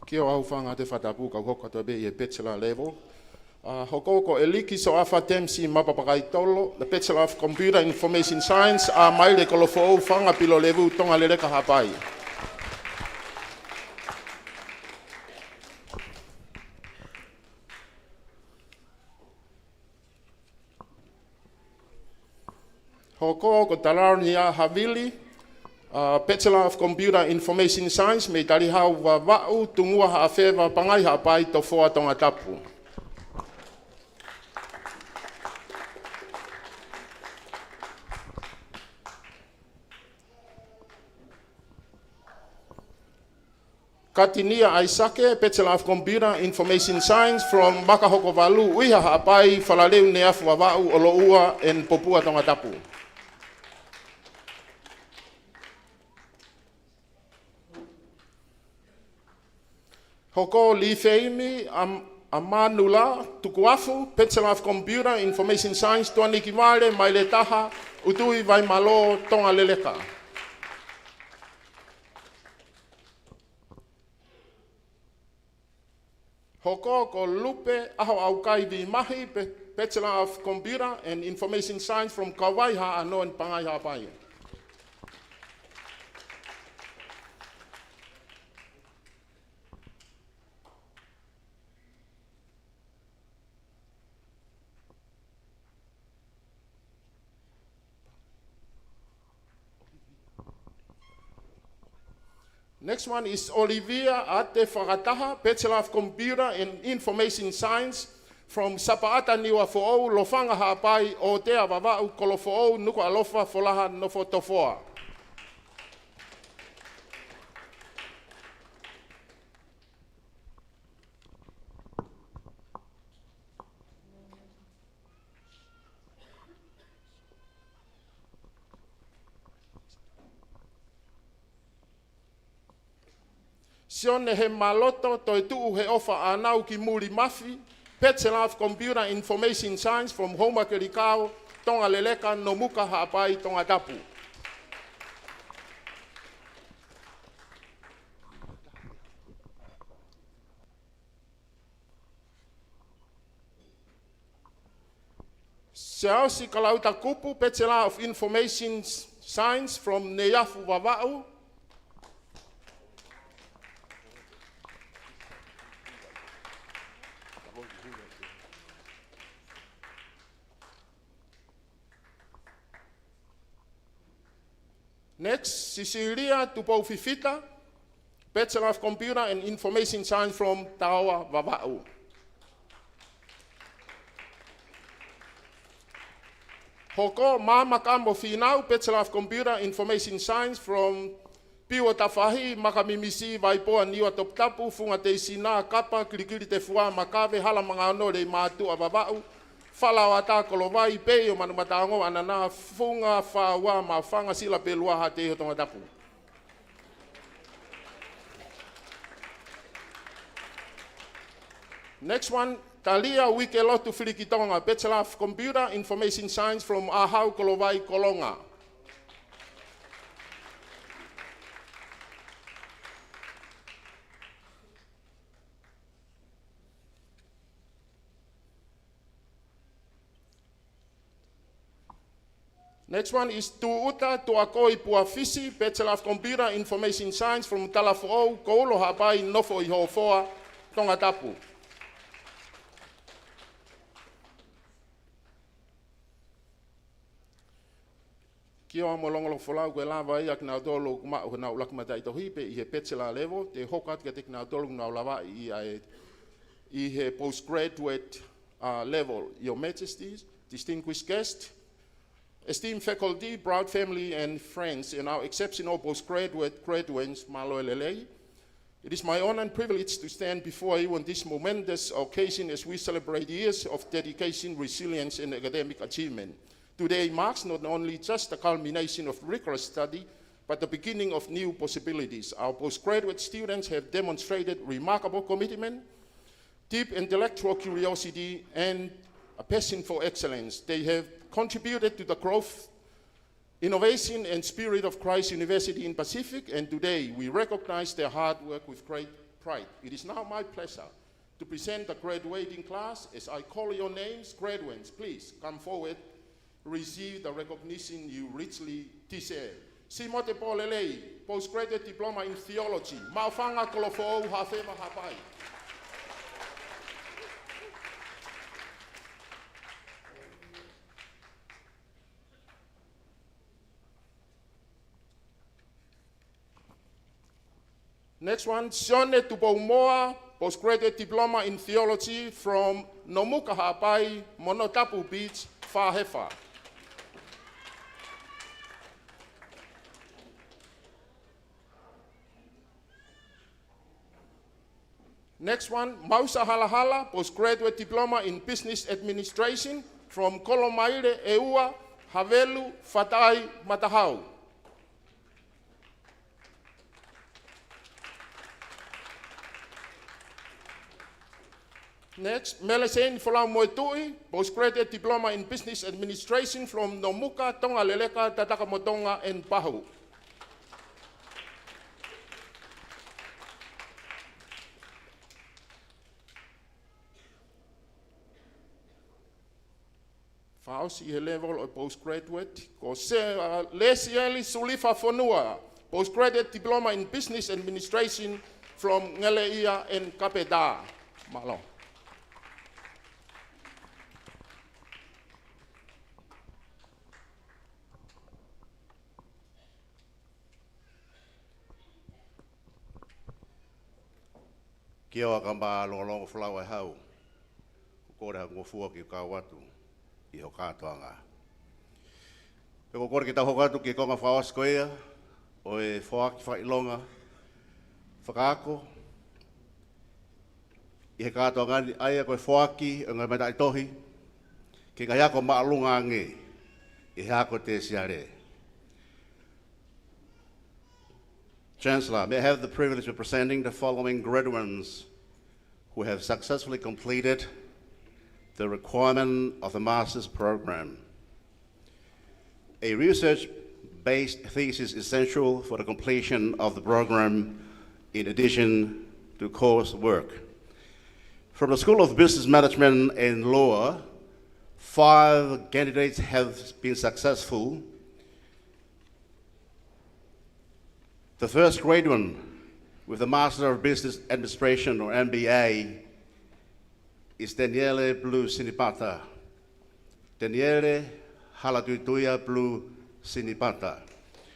Kia ora, hūfanga atu e fakatapu, kau hoko atu pē ʻi he bachelor level. ʻA, hoko ko ʻEliki Soafa Temisi Mapapakaitolo, the Bachelor of Computer Information Science, ʻa Maile Kolofoʻou, Fanga Pilolevu, Tonga Leleka Haʻapai. Hoko ko Talaronia Havili, ʻa, Bachelor of Computer Information Science, mei Talihau Vavaʻu, Tungua Haʻafeva, Pangai Haʻapai, Tofoa, Tongatapu. Katinia ʻAisake, Bachelor of Computer Information Science from Makahokovalu, ʻUiha Haʻapai, Falaleu, Neafu Vavaʻu, ʻOloʻua and Popua, Tongatapu. Hoko Lifeimi Am-, Amanula Tukuafu, Bachelor of Computer Information Science, Tuʻanekivale, Maile Taha, ʻUtui, Vaimalō, Tonga Leleka. Hoko ko Lupe ʻAhoʻaukai Vimahi, Be-, Bachelor of Computer and Information Science from Kauvai Haʻano and Pangai Haʻapai. Next one is Olivia Ate Fakataha, Bachelor of Computer and Information Science from Sapaʻata Niuafoʻou, Lofanga Haʻapai, ʻOtea Vavaʻu, Kolofoʻou, Nukuʻalofa, Folaha, Nofo, Tofoa. Sione Hemaloto Toetuʻu Heʻofa ʻAnau Kimuli Mafi, Bachelor of Computer Information Science from Houma Kelikao, Tonga Leleka, Nomuka Haʻapai, Tongatapu. Siaosi Kalauta Kupu, Bachelor of Information Science from Neiafu Vavaʻu. Next, Sisilia Tupou Fifita, Bachelor of Computer and Information Science from Taoa, Vavaʻu. Hoko, Maama Kamo Finau, Bachelor of Computer Information Science from Piua Tafahi, Makamimisi, Vaipoa, Niua, Toputapu, Funga Teisina, Kapa, Kilikili Tefua, Makave, Hala Mangaono, Leimātuʻa, Vavaʻu, Falaoata, Kolovai, Peio, Manumataongo, ʻAnana, Funga Faua, Maʻufanga, Sila Pelua, Haʻateiho, Tongatapu. Next one, Talia Uikelotu Filikitonga, Bachelor of Computer Information Science from ʻAhau, Kolovai, Kolonga. Next one is Tuʻuta Tuʻakoi Puafisi, Bachelor of Computer Information Science from Talafoʻou, Koulo Haʻapai, Nofo ʻi Hofoa, Tongatapu. Kiʻi ʻoatu mo e longolongo folau, ko e lava ia kinautolu ʻoku maʻu honau ʻuluaki mataʻitohi pē ʻi he bachelor level, te u hoko atu kiate kinautolu ʻoku nau lavaʻi ʻi he, ʻi he postgraduate, uh, level. Your Majesties, distinguished guests, esteemed faculty, proud family and friends, and our exceptional postgraduate graduates, mālō e lelei. It is my honor and privilege to stand before you on this momentous occasion as we celebrate years of dedication, resilience, and academic achievement. Today marks not only just the culmination of rigorous study, but the beginning of new possibilities. Our postgraduate students have demonstrated remarkable commitment, deep intellectual curiosity, and a passion for excellence. They have contributed to the growth, innovation, and spirit of Christ's University in Pacific, and today we recognize their hard work with great pride. It is now my pleasure to present the graduating class. As I call your names, graduates, please come forward, receive the recognition you richly deserve. Simote Polelei, Postgraduate Diploma in Theology, Maʻufanga, Kolofoʻou, Hafeva, Haʻapai. Next one, Sione Tupoumoa, Postgraduate Diploma in Theology from Nomuka Haʻapai, Monotapu Beach, Fāhefa. Next one, Mausa Halahala, Postgraduate Diploma in Business Administration from Kolomaile ʻEua, Havelu, Fatai, Matahau. Next, Meleseini Folau Moetuʻi, Postgraduate Diploma in Business Administration from Nomuka, Tonga Leleka, Tatakamotonga and Pahu. Fakaʻosi he level ʻo e postgraduate, ko Se-, uh, Lesieli Sulifa Fonua, Postgraduate Diploma in Business Administration from Ngeleʻia and Kapetā. Mālō. Kiʻi ʻoatu mo e longolongo folau ʻa e hau. ʻOku ou kole ha ngofua ke u kau atu ʻi hoʻo kātoanga. Pea ʻoku ou kole ke tau hoko atu ki he konga fakaʻosi ko ia ʻo e foaki fakaʻilonga fakaako ʻi he kātoanga ni, ʻa ia ko e foaki ʻo e ngaahi mataʻitohi ki he ngaahi ako māʻolunga ange ʻi he ako tēsiale. Chancellor, may I have the privilege of presenting the following graduates who have successfully completed the requirement of the master's program. A research-based thesis is essential for the completion of the program in addition to coursework. From the School of Business Management and Law, five candidates have been successful. The first graduate with the Master of Business Administration or M B A is Daniele Blue Sinipata. Daniele Halatuituia Blue Sinipata.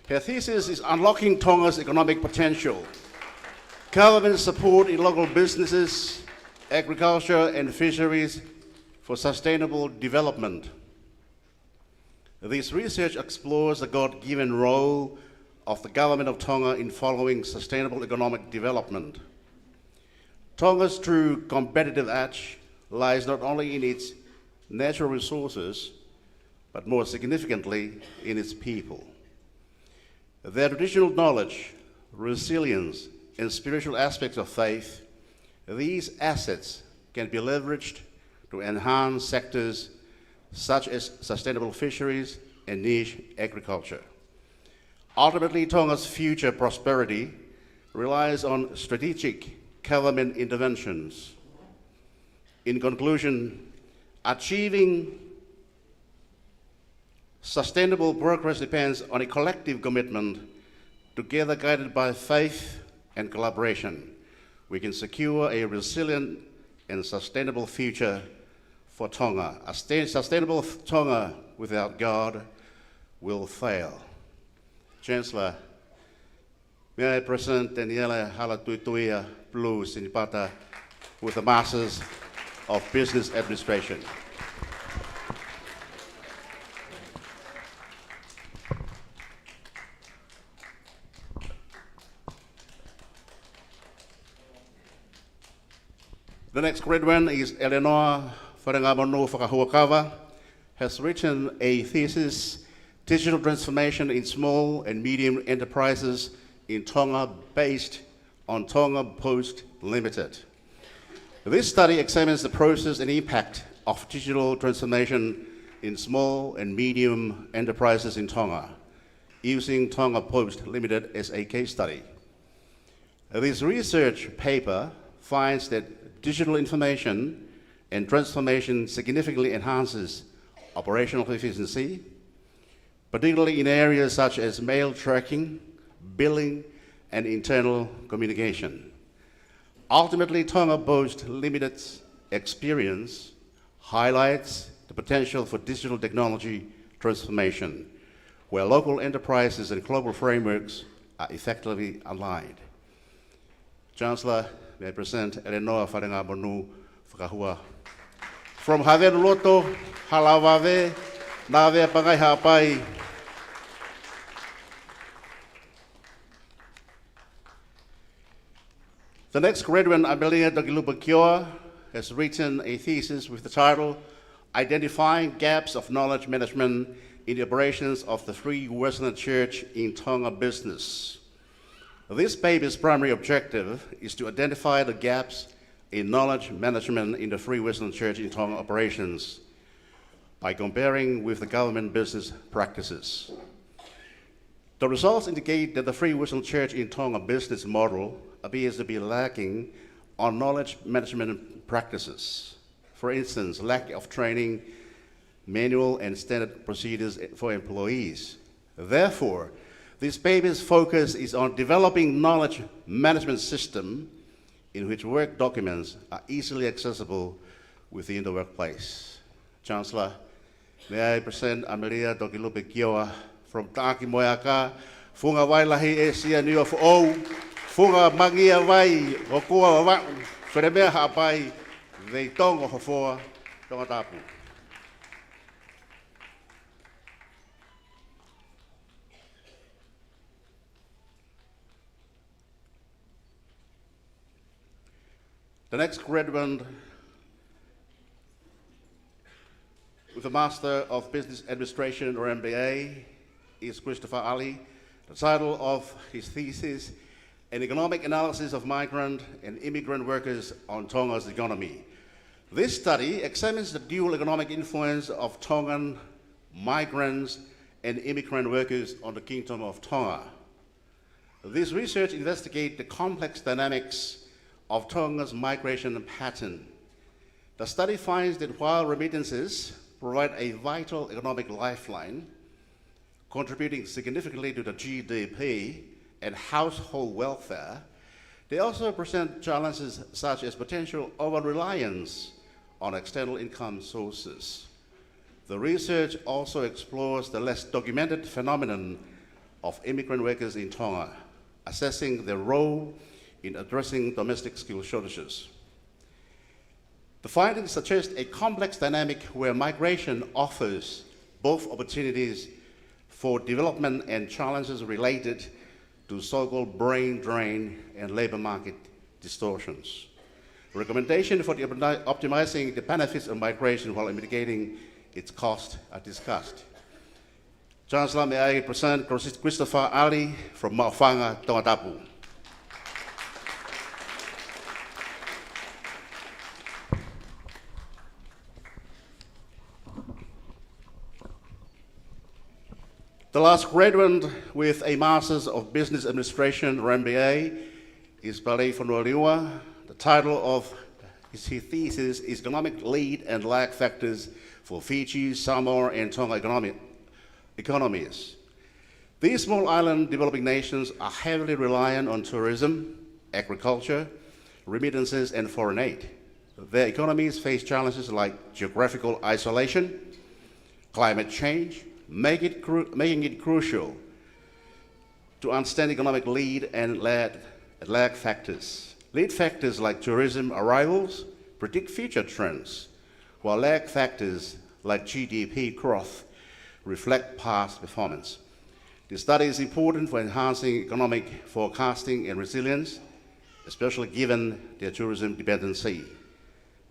Her thesis is Unlocking Tonga's Economic Potential: Government Support in Local Businesses, Agriculture and Fisheries for Sustainable Development. This research explores the God-given role of the Government of Tonga in following sustainable economic development. Tonga's true competitive edge lies not only in its natural resources, but more significantly, in its people. Their traditional knowledge, resilience, and spiritual aspects of faith, these assets can be leveraged to enhance sectors such as sustainable fisheries and niche agriculture. Ultimately, Tonga's future prosperity relies on strategic government interventions. In conclusion, achieving sustainable progress depends on a collective commitment. Together, guided by faith and collaboration, we can secure a resilient and sustainable future for Tonga. A sta-, sustainable Tonga without God will fail. Chancellor, May I present Daniela Halatuituia Pulu Sinipata with the Masters of Business Administration. The next graduate is Eleanor Falengamonu Fakahuakava, has written a thesis, Digital Transformation in Small and Medium Enterprises in Tonga, based on Tonga Post Limited. This study examines the process and impact of digital transformation in small and medium enterprises in Tonga, using Tonga Post Limited as a case study. This research paper finds that digital information and transformation significantly enhances operational efficiency, particularly in areas such as mail tracking, billing, and internal communication. Ultimately, Tonga Post Limited's experience highlights the potential for digital technology transformation, where local enterprises and global frameworks are effectively aligned. Chancellor, may I present Eleanor Falengamonu Fakahua. From Havenuloto, Halavave, Navea Pangai Haʻapai. The next graduate, Amelia Tokilupe Kioa, has written a thesis with the title, Identifying Gaps of Knowledge Management in the Operations of the Free Wesleyan Church in Tonga Business. This paper's primary objective is to identify the gaps in knowledge management in the Free Wesleyan Church in Tonga operations by comparing with the government business practices. The results indicate that the Free Wesleyan Church in Tonga business model appears to be lacking on knowledge management practices. For instance, lack of training, manual and standard procedures for employees. Therefore, this paper's focus is on developing knowledge management system in which work documents are easily accessible within the workplace. Chancellor, may I present Amelia Tokilupe Kioa from Taaki Moeaka, Funga Vai Lahi ʻĒsia Niuafoʻou, Funga Mangia Vai ʻOkua Vavaʻu, Felemea Haʻapai, Veitongo Hofoa, Tongatapu. The next graduate with a Master of Business Administration or M B A is Christopher Ali. The title of his thesis, An Economic Analysis of Migrant and Immigrant Workers on Tonga's Economy. This study examines the dual economic influence of Tongan migrants and immigrant workers on the Kingdom of Tonga. This research investigates the complex dynamics of Tonga's migration pattern. The study finds that while remittances provide a vital economic lifeline, contributing significantly to the G D P and household welfare, they also present challenges such as potential over-reliance on external income sources. The research also explores the less documented phenomenon of immigrant workers in Tonga, assessing their role in addressing domestic skill shortages. The findings suggest a complex dynamic where migration offers both opportunities for development and challenges related to so-called brain drain and labor market distortions. Recommendation for the optimi-, optimizing the benefits of migration while mitigating its cost are discussed. Chancellor, may I present Chris-, Christopher Ali from Maʻufanga, Tongatapu. The last graduate with a Master's of Business Administration or M B A is Palei Fonualiua. The title of his thesis is Economic Lead and Lag Factors for Fiji, Samoa and Tonga Economic economies. These small island developing nations are heavily reliant on tourism, agriculture, remittances, and foreign aid. Their economies face challenges like geographical isolation, climate change, make it cru-, making it crucial to understand economic lead and lag, lag factors. Lead factors like tourism arrivals predict future trends, while lag factors like G D P growth reflect past performance. This study is important for enhancing economic forecasting and resilience, especially given their tourism dependency.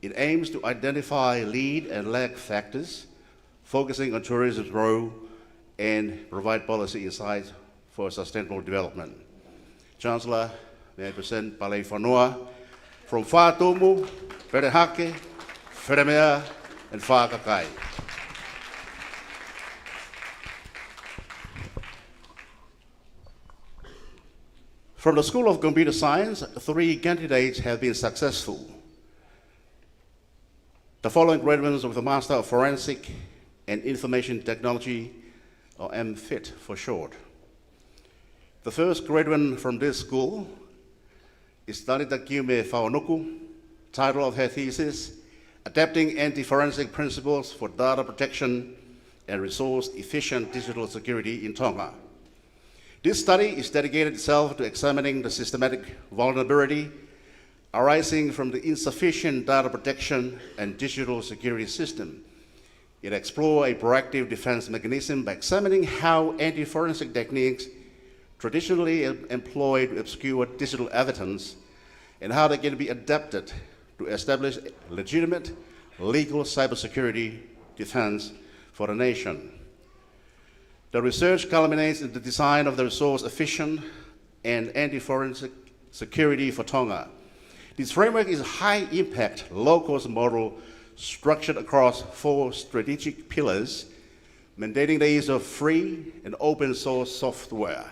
It aims to identify lead and lag factors, focusing on tourism's role, and provide policy insights for sustainable development. Chancellor, may I present Palei Fonua from Fatumu, Perehake, Feremea, and Fakakai. From the School of Computer Science, three candidates have been successful. The following graduates with a Master of Forensic and Information Technology, or M FIT for short. The first graduate from this school is Talita Kiume Faunuku. Title of her thesis, Adapting Anti-Forensic Principles for Data Protection and Resource-Efficient Digital Security in Tonga. This study is dedicated itself to examining the systematic vulnerability arising from the insufficient data protection and digital security system. It explores a proactive defense mechanism by examining how anti-forensic techniques traditionally em-, employed to obscure digital evidence and how they can be adapted to establish legitimate legal cybersecurity defense for the nation. The research culminates in the design of the resource-efficient and anti-forensic security for Tonga. This framework is a high-impact, low-cost model structured across four strategic pillars, mandating the use of free and open-source software,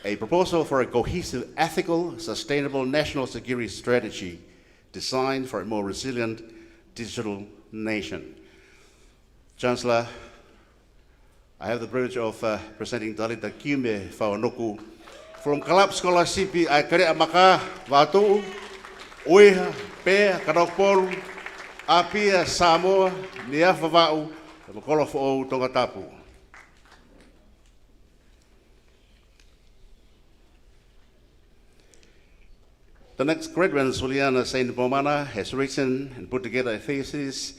a proposal for a cohesive, ethical, sustainable national security strategy designed for a more resilient digital nation. Chancellor, I have the privilege of, uh, presenting Talita Kiume Faunuku from Kalap Scholarship ʻa e Kaleʻa Maka, Vatu, ʻUiha, Pea, Kanokupolu, ʻApia, Samoa, Niuafa Vavaʻu, mo Kolofoʻou, Tongatapu. The next graduate, Suliana Saini Pomana, has written and put together a thesis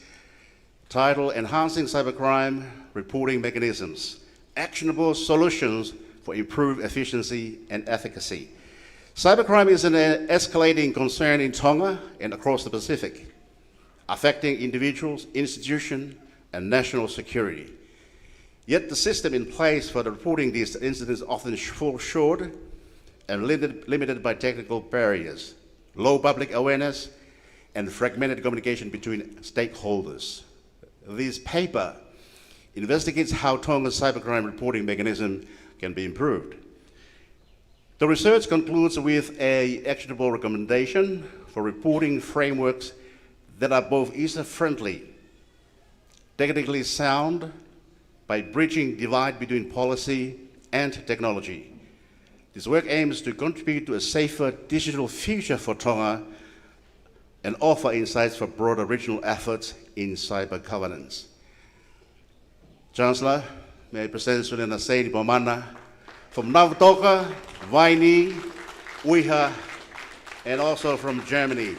titled Enhancing Cybercrime Reporting Mechanisms, Actionable Solutions for Improved Efficiency and Efficacy. Cybercrime is an escalating concern in Tonga and across the Pacific, affecting individuals, institutions, and national security. Yet the system in place for the reporting these incidents often sh-, falls short and limited, limited by technical barriers, low public awareness, and fragmented communication between stakeholders. This paper investigates how Tonga's cybercrime reporting mechanism can be improved. The research concludes with a actionable recommendation for reporting frameworks that are both user-friendly, technically sound by bridging divide between policy and technology. This work aims to contribute to a safer digital future for Tonga and offer insights for broader regional efforts in cyber governance. Chancellor, may I present Suliana Saini Pomana From Navutoka, Vainī, ʻUiha, and also from Germany.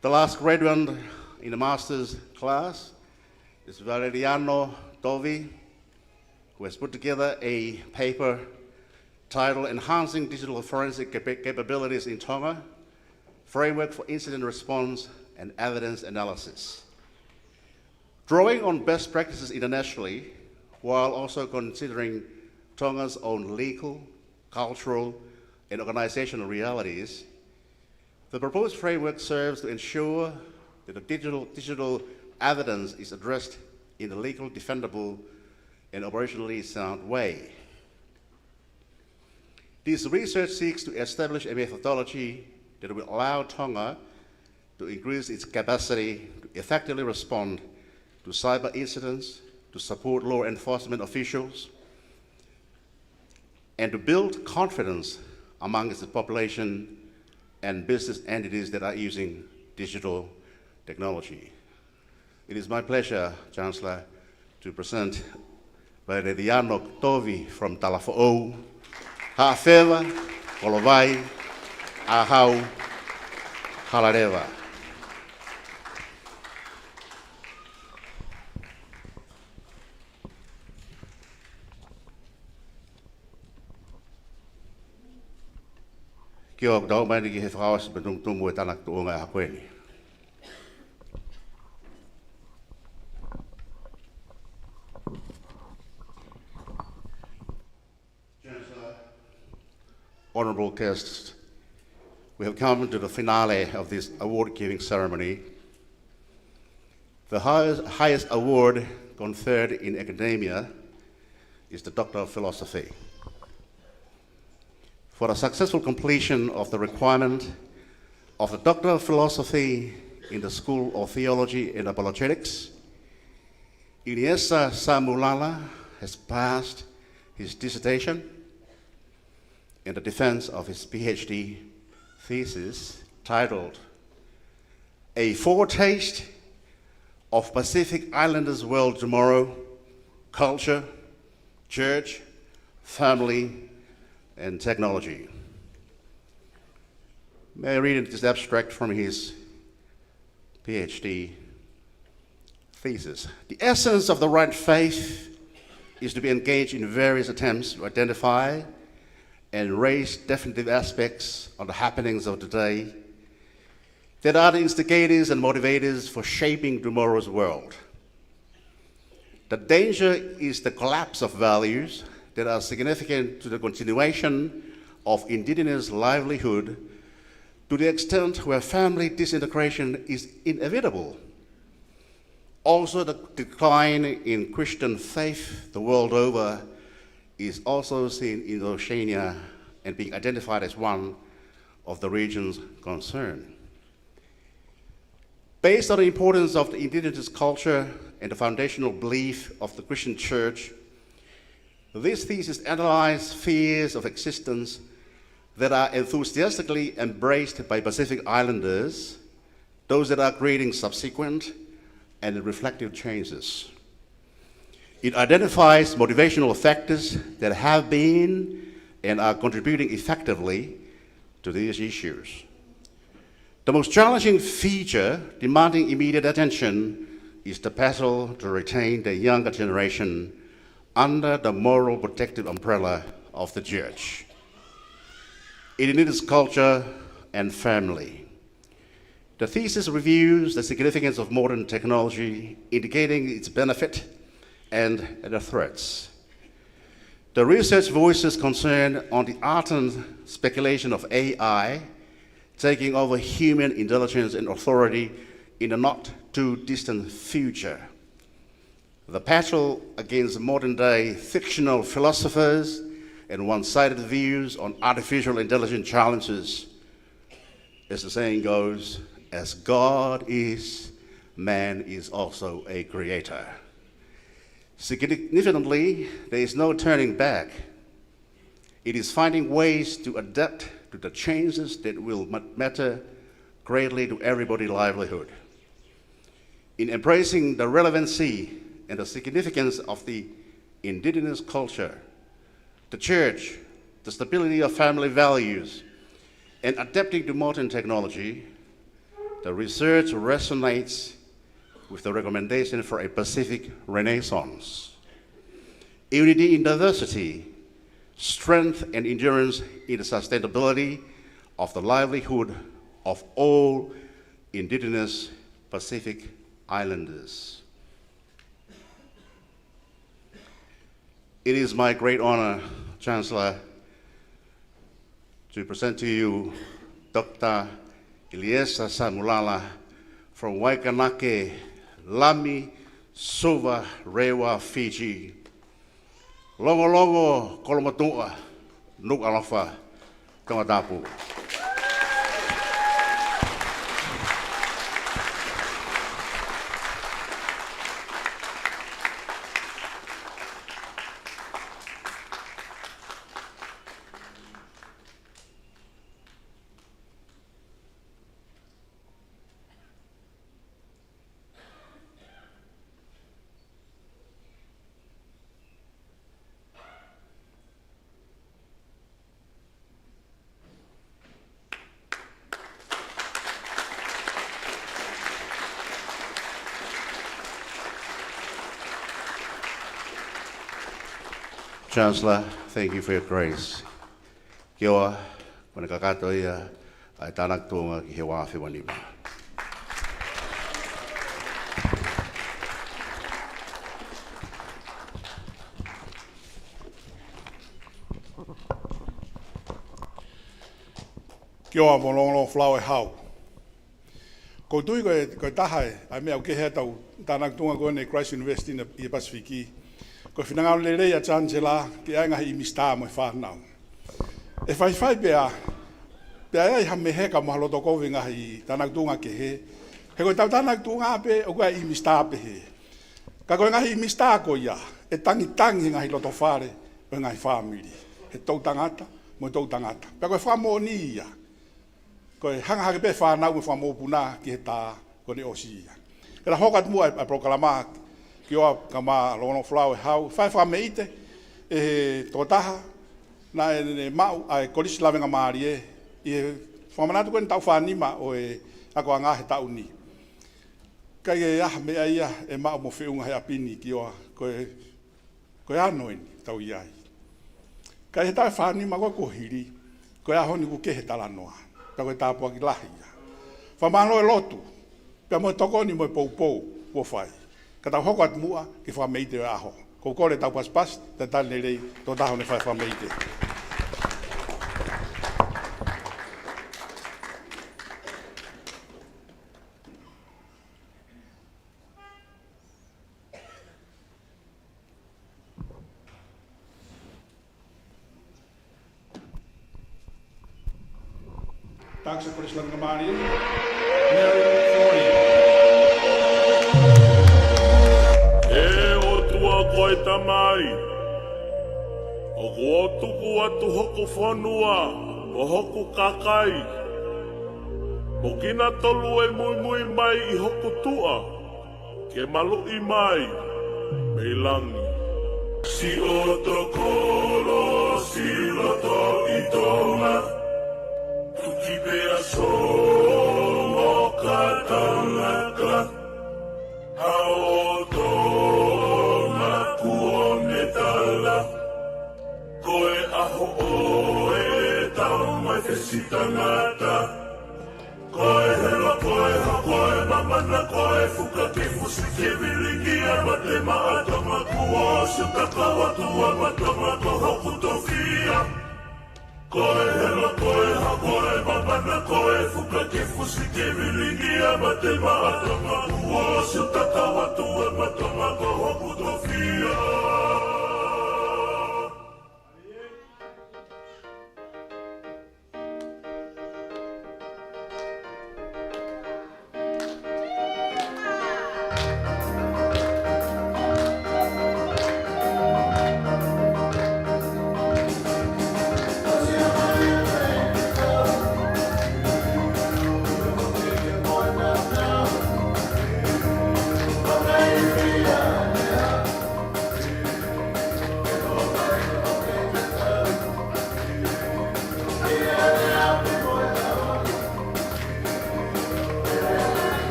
The last graduate in the master's class is Valeriano Tovi, who has put together a paper titled Enhancing Digital Forensic Capa-, Capabilities in Tonga, Framework for Incident Response and Evidence Analysis. Drawing on best practices internationally, while also considering Tonga's own legal, cultural, and organizational realities, the proposed framework serves to ensure that the digital, digital evidence is addressed in a legally defendable and operationally sound way. This research seeks to establish a methodology that will allow Tonga to increase its capacity to effectively respond to cyber incidents, to support law enforcement officials, and to build confidence among its population and business entities that are using digital technology. It is my pleasure, Chancellor, to present Valeriano Tovi from Talafoʻou, Haʻafeva, Kolovai, ʻAhau, Halaleva. Kiʻi ʻoatu mai ni ki he fakaʻosi pea tumutumu e tana tuʻunga ʻa ko eni. Chancellor, honorable guests, we have come to the finale of this award-giving ceremony. The highest, highest award conferred in academia is the Doctor of Philosophy. For the successful completion of the requirement of the Doctor of Philosophy in the School of Theology and Apologetics, Iniesa Samulala has passed his dissertation and the defense of his PhD thesis titled A Foretaste of Pacific Islanders' World Tomorrow: Culture, Church, Family, and Technology. May I read this abstract from his PhD thesis? The essence of the right faith is to be engaged in various attempts to identify and raise definitive aspects of the happenings of today that are the instigators and motivators for shaping tomorrow's world. The danger is the collapse of values that are significant to the continuation of indigenous livelihood, to the extent where family disintegration is inevitable. Also, the decline in Christian faith the world over is also seen in Oceania and being identified as one of the regions concerned. Based on the importance of the indigenous culture and the foundational belief of the Christian Church, this thesis analyzes spheres of existence that are enthusiastically embraced by Pacific Islanders, those that are creating subsequent and reflective changes. It identifies motivational factors that have been and are contributing effectively to these issues. The most challenging feature demanding immediate attention is the battle to retain the younger generation under the moral protective umbrella of the Church. It needs culture and family. The thesis reviews the significance of modern technology, indicating its benefit and the threats. The research voices concern on the ardent speculation of A I taking over human intelligence and authority in the not too distant future. The battle against modern-day fictional philosophers and one-sided views on artificial intelligence challenges, as the saying goes, as God is, man is also a creator. Significantly, there is no turning back. It is finding ways to adapt to the changes that will ma-, matter greatly to everybody's livelihood. In embracing the relevancy and the significance of the indigenous culture, the church, the stability of family values, and adapting to modern technology, the research resonates with the recommendation for a Pacific Renaissance. Unity in diversity, strength and endurance in the sustainability of the livelihood of all indigenous Pacific Islanders. It is my great honor, Chancellor, to present to you Doctor Iliesa Samulala from Waikanakelami, Suva, Rewa, Fiji. Longolongo, Kolomotuʻa, Nukuʻalofa, Tongatapu. Chancellor, thank you for your grace. Kia ora, ko ʻene kakato ia ʻa e tānaki tuʻunga ki he ua afe ua nima. Kia ora mo e longolongo folau ʻe hau. ʻOku ou tui ko e, ko e taha ʻa e meʻa ʻoku kehe ai ʻetau tānaki tuʻunga ko eni Christ University ʻi he Pasifiki, ko e finangalo lelei ʻa e Chancellor ke ʻai e ngaahi ʻīmisi tā mo e fānau. ʻE faifai pea, pea ʻi ai ha meheka mo ha loto kovi he ngaahi tānaki tuʻunga kehe. He ko ʻetau tānaki tuʻunga pē ʻoku ʻi ai e ʻīmisi tā pehē. Ka ko e ngaahi ʻīmisi tā ko ia ʻe tangitangi he ngaahi loto fale ʻo e ngaahi fāmili, he toʻutangata mo e toʻutangata. Pea ko e fakamoʻoni ia, ko e hanga hake pē fānau mo e fanga mokopuna ki he tā kuo ne ʻosi ia. Ke la hoko atu muʻa ʻa e, ʻa e polokalama, kia ora kae ʻumaʻā e longolongo folau ʻe hau, fai e fakameʻite ʻe he tokotaha naʻe, ne maʻu ʻa e Kolisi Lavengamālie ʻi he fakamanatu ko eni taʻu fā nima ʻo e akoʻanga he taʻu ni. ʻIkai ke ʻi ai ha meʻa ia ʻe maʻu mo feʻunga he ʻapi ni, kia ora, ko e, ko e ano eni ʻoku tau ʻi ai. Ka ʻi he taʻu ʻe fā nima ko ē kuo hili, ko e ʻaho ni kuo kehe e talanoa, pea ko e tāpuaki lahi ia. Fakamālō e lotu, pea mo e tokoni mo e poupou kuo fai. Ka tau hoko atu muʻa ki he fakameʻite ʻo e ʻaho. ʻOku ou kole ʻetau pasipasi, talitali lelei, tokotaha ʻo ne fai e fakameʻite. Thanks, Kolisi Lavengamālie. Mary Fori. ʻE ʻOtua ko e Tamai, ʻoku ou tuku atu hoku fonua mo hoku kakai, mo kinautolu ʻe muimui mai ʻi hoku tuʻa, ke maluʻi mai mei langi. Siʻoto kolosi loto ʻi Tonga, tuki pea songo ka tangata. Hao ʻo Tonga kuo ne tala, ko e ʻaho ʻo e tau mai fesi tangata. Ko e hela, ko e hao, ko e mamana, ko e fuka ke fusi ke vilingia mate maʻa Tonga kuo ʻosi ʻo kakau atu ʻa Tonga ko hoku tofiʻa. Ko e hela, ko e hao, ko e mamana, ko e fuka ke fusi ke vilingia mate maʻa Tonga kuo ʻosi ʻo kakau atu ʻa Tonga ko hoku tofiʻa.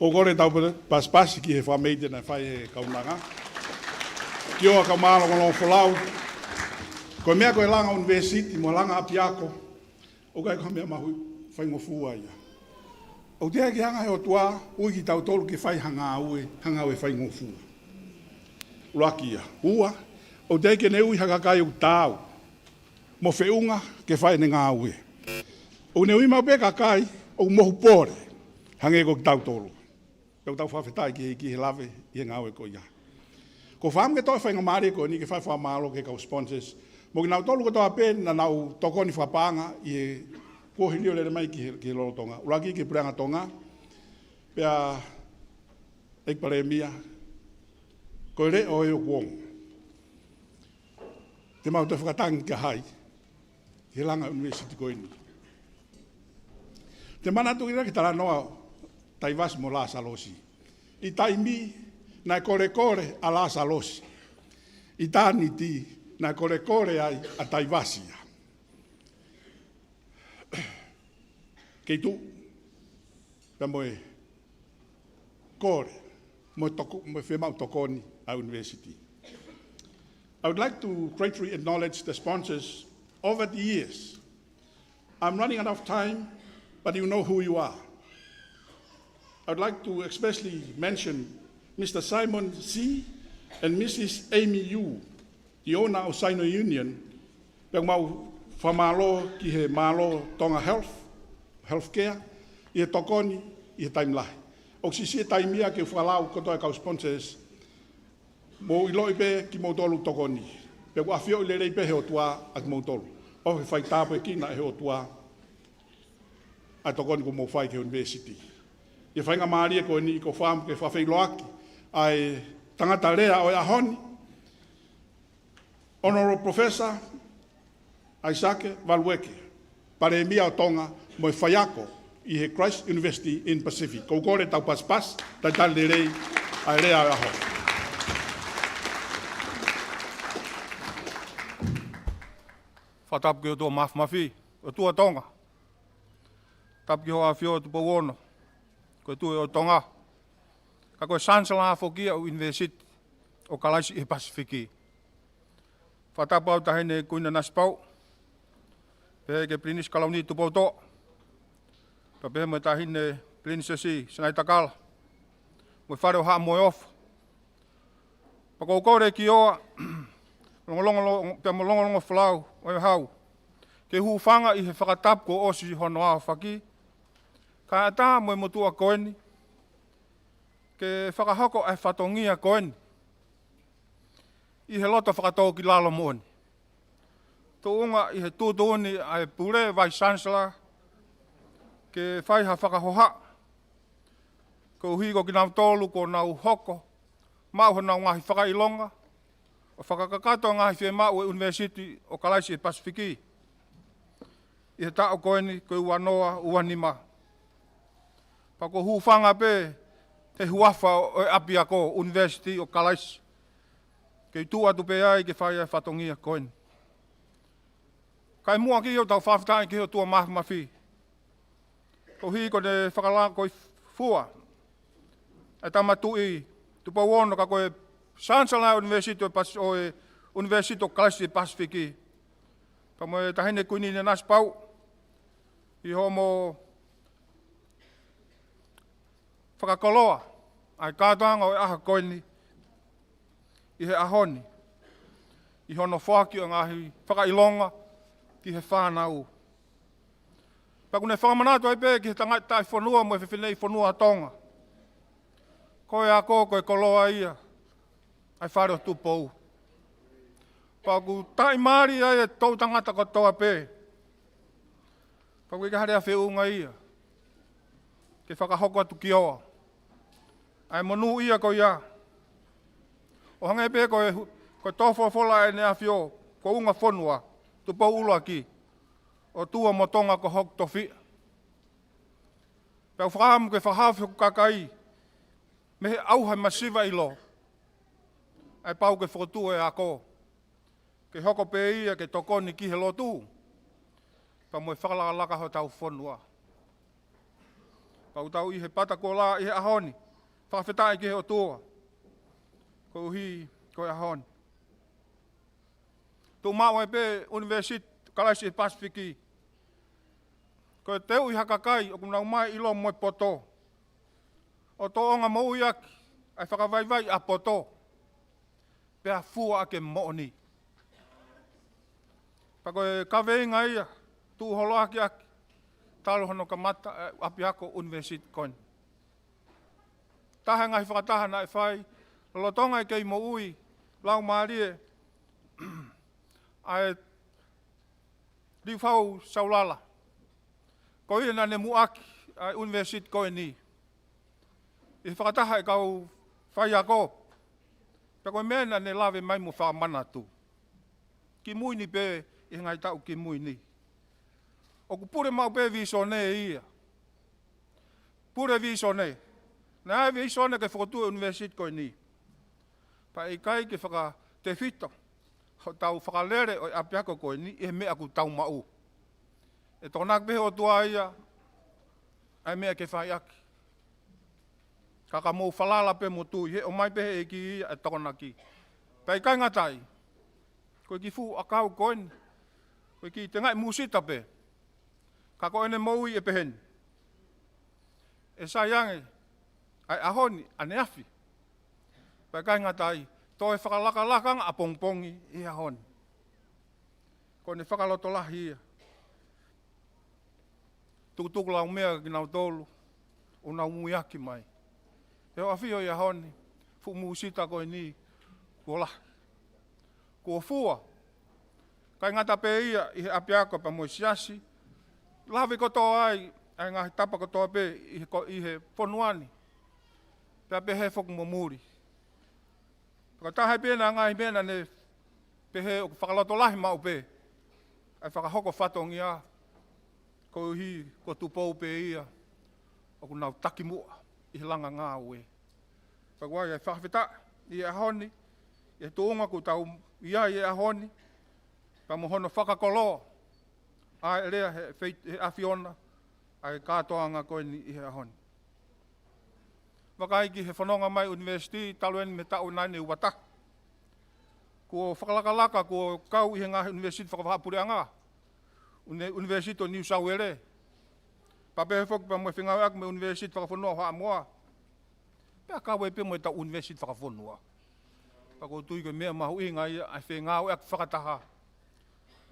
ʻOku ou kole tau pasipasi ki he fakameʻite naʻe fai ʻe he kaunanga. Ki he kau mālōlō folau. Ko e meʻa ko e langa ʻunivēsiti mo e langa ʻapiako, ʻoku ʻikai ko ha meʻa mahuʻinga faingofua ia. ʻOku teʻeki ke hanga ʻe he ʻOtua ʻo ui kitautolu ke fai ha ngāue, ha ngāue faingofua. ʻUluaki ia. Ua, ʻoku teʻeki ke ne ui ha kakai ʻoku taau mo feʻunga ke fai ʻene ngāue. ʻOku ne ui maʻu pē kakai ʻoku mohu pole, hangē ko kitautolu. Pea ʻoku tau fakafetaʻi ki he, ki he lave ʻi he ngāue ko ia. ʻOku ou fakaʻamu ke toe faingamālie ko eni ke fai fakamālō ki he kau sponsors mo kinautolu kotoa pē naʻa nau tokoni fakapaʻanga ʻi he kuohili ʻo lele mai ki he, ki he lolotonga. ʻUluaki ki he Puleʻanga Tonga, pea ʻEiki Palēmia, ko e leʻo ē ʻoku ongo. Te mau toe fakatangi ki hai, ki he langa ʻunivēsiti ko eni. Te manatuʻi leva ki he talanoa ʻo Taivasi mo Lāsalosi. ʻI taimi naʻe kolekole ʻa Lāsalosi. ʻItāniti naʻe kolekole ai ʻa Taivasi ia. Kei tuʻu pea mo e kole, mo e toko-, mo e fiemaʻu tokoni ʻa e ʻunivēsiti. I would like to gratefully acknowledge the sponsors over the years. I'm running out of time, but you know who you are. I would like to especially mention Mister Simon C and Missus Amy Yu, the owner of Sino Union, pea mau fakamālō ki he mālō Tonga Health, Healthcare, ʻi he tokoni, ʻi he taimi lahi. ʻOku siʻisiʻi e taimi ia ke u fakalau kotoa e kau sponsors, mou ʻiloʻi pē kimoutolu tokoni. Pea ʻoku ʻafioʻi lelei pē he ʻOtua ʻa kimoutolu. ʻOku fai tāpuekina ʻe he ʻOtua ʻa e tokoni kuo mou fai ki he ʻunivēsiti. ʻI he faingamālie ko eni ʻoku ou fakaʻamu ke fakafeʻiloaki ʻa e tangata lea ʻo e ʻaho ni, Honourable Professor ʻAisake Valueke, Palēmia ʻo Tonga mo e faiako ʻi he Christ University in Pacific. ʻOku ou kole tau pasipasi, talitali lelei ʻa e lea ʻo e ʻaho. Fakatapu ki he ʻOtua Mafimafi, ʻOtua Tonga. Tapu ki Hoʻo ʻAfio Tupou Ono, ko e Tuʻi ʻo Tonga. Ka ko e Chancellor foki ia ʻo e ʻUnivēsiti ʻo Kalaisi ʻi he Pasifiki. Fakatapu atu ki he Taʻahine Kuini Nanasipauʻu, pehē ki he Pilinisi Kalauni Tupoutoʻa, pea pehē mo e Taʻahine Pilinisesi Sinaitakala, mo e Fale ʻo Haʻa Moheofo. Pea ʻoku ou kole ki Hoʻo Longolongo, pea mo e Longolongo Folau ʻo e Hau, ke hūfanga ʻi he fakatapu kuo ʻosi hono aofaki, kae ʻatā mo e motuʻa ko eni ke fakahoko ʻa e fatongia ko eni ʻi he loto fakatōkilalo moʻoni. Tuʻunga ʻi he tuʻutuʻuni ʻa e Pule Vice Chancellor ke fai ha fakahohaʻa koeʻuhi ko kinautolu kuo nau hoko maʻu honau ngaahi fakaʻilonga ʻo fakakakato e ngaahi fiemaʻu ʻa e ʻUnivēsiti ʻo Kalaisi ʻi he Pasifiki ʻi he taʻu ko eni ko e ua noa ua nima. Pea ʻoku ou hūfanga pē he huafa ʻo e ʻapiako ʻUnivēsiti ʻo Kalaisi ke u tuʻu atu pē ai ke fai ʻa e fatongia ko eni. Kae muʻa ke u tau fakafetaʻi ki he ʻOtua Mafimafi koeʻuhi ko ʻene fakalaka ko e fua ʻa e Tama Tuʻi Tupou Ono, ka ko e Sanisala ʻo e ʻUnivēsiti ʻo e Pas-, ʻo e ʻUnivēsiti ʻo Kalaisi ʻi he Pasifiki, pea mo e Taʻahine Kuini Nanasipauʻu, ʻi hoʻomo fakakoloa ʻa e kātoanga ʻo e ʻaho ko eni ʻi he ʻaho ni, ʻi hono foaki ʻo e ngaahi fakaʻilonga ki he fānau. Pea ʻoku ne fakamanatu ai pē ki he tangataʻi fonua mo e fefineʻi fonua ʻa Tonga, ko e ako ko e koloa ia ʻa e Fale ʻo Tupou. Pea ʻoku taʻimali ai e toʻutangata kotoa pē. Pea ʻoku ʻikai ha lea feʻunga ia ke fakahoko atu kioa ʻa e monūʻia ko ia. ʻO hangē pē ko e hu-, ko e tōfolofola ʻEne ʻAfio, ko e ʻuhinga fonua, Tupou ʻUluaki, ʻOtua mo Tonga ko hoku tofiʻa. Pea ʻoku ou fakaʻamu ke fakahaofi hoku kakai mei he ʻauha masiva ʻilo, ʻa e pau ke fokotuʻu e ako, ke hoko pē ia ke tokoni ki he lotu, pea mo e fakalakalaka hotau fonua. Pea ʻoku tau ʻi he pata kuo lā ʻi he ʻaho ni, fakafetaʻi ki he ʻOtua, koeʻuhi ko e ʻaho ni. Tuʻu maʻu ai pē ʻUnivēsiti Kalaisi ʻi he Pasifiki, ko e teuʻi ha kakai ʻoku nau maʻu ʻilo mo e poto, ʻo tōʻonga moʻui ʻaki ʻa e fakavaivai ʻa poto, pea fua ʻaki e moʻoni. Pea ko e kaveinga ia, tuʻu holo ʻaki ʻaki, talu hono kamata ʻa e ʻapiako ʻunivēsiti ko eni. Taha e ngaahi fakataha naʻe fai lolotonga e kei moʻui laumālie ʻa e Liufau Saulala, ko ia naʻa ne muʻaki ʻa e ʻunivēsiti ko eni, ʻi he fakataha e kau faiako, pea ko e meʻa naʻa ne lave mai mo fakamanatu kimui ni pē ʻi he ngaahi taʻu kimui ni. ʻOku pule maʻu pē vīsone ia. Pule vīsone. Naʻe ʻi ai e vīsone ke fokotuʻu e ʻunivēsiti ko eni. Pea ʻikai ke fakatefito hotau fakalele ʻo e ʻapiako ko eni ʻi he meʻa ʻoku tau maʻu. ʻE tokonaki pē he ʻOtua ia ʻa e meʻa ke fai ʻaki. Ka ka mou falala pē mo tui, he ʻomai pē he ʻEiki ia e tokonaki. Pea ʻikai ngata ai, ko e kiʻi fuʻu ʻakau ko eni, ko e kiʻi tengaʻi mūsita pē, ka ko ʻene moʻui ʻe pehē ni. ʻE sai ange ʻa e ʻaho ni, ʻaneafi. Pea ʻikai ngata ai, toe fakalakalaka ange ʻapongipongi ʻi he ʻaho ni. Ko ʻene fakalotolahi ia. Tukutuku lau meʻa kinautolu ʻoku nau muiaki mai. ʻE ʻafio ʻi he ʻaho ni, fuʻu mūsita ko eni, kuo lahi. Kuo fua. ʻIkai ngata pē ia ʻi he ʻapiako pea mo e siasi. Lave kotoa ai ʻa e ngaahi tapa kotoa pē ʻi he ko-, ʻi he fonua ni. Pea pehē foki mo muli. Fakataha pē ʻa e ngaahi meʻa naʻa ne pehē ʻoku fakalotolahi maʻu pē ʻa e fakahoko fatongia, koeʻuhi ko Tupou pē ia ʻoku nau takimuʻa ʻi he langa ngāue. Pea ʻoku ʻi ai e fakafetaʻi ʻi he ʻaho ni, ʻi he tuʻunga ʻoku tau ʻi ai ʻi he ʻaho ni, pea mo hono fakakoloa ʻa e lea he fei-, he ʻAfiona ʻa e kātoanga ko eni ʻi he ʻaho ni. Vakai ki he fononga mai ʻunivēsiti, talu eni mei he taʻu nai ne uata. Kuo fakalakalaka, kuo kau ʻi he ngaahi ʻunivēsiti fakavahaʻapuleʻanga. ʻUni-, ʻUnivēsiti ʻo Niu Sauele. Pea pehē foki pea mo e fengāueʻaki mo e ʻUnivēsiti Fakafonua ʻo Haʻamoa. Pea kau ai pē mo e tau ʻunivēsiti fakafonua. Pea ʻoku ou tui ko e meʻa mahuʻinga ia ʻa e fengāueʻaki fakataha.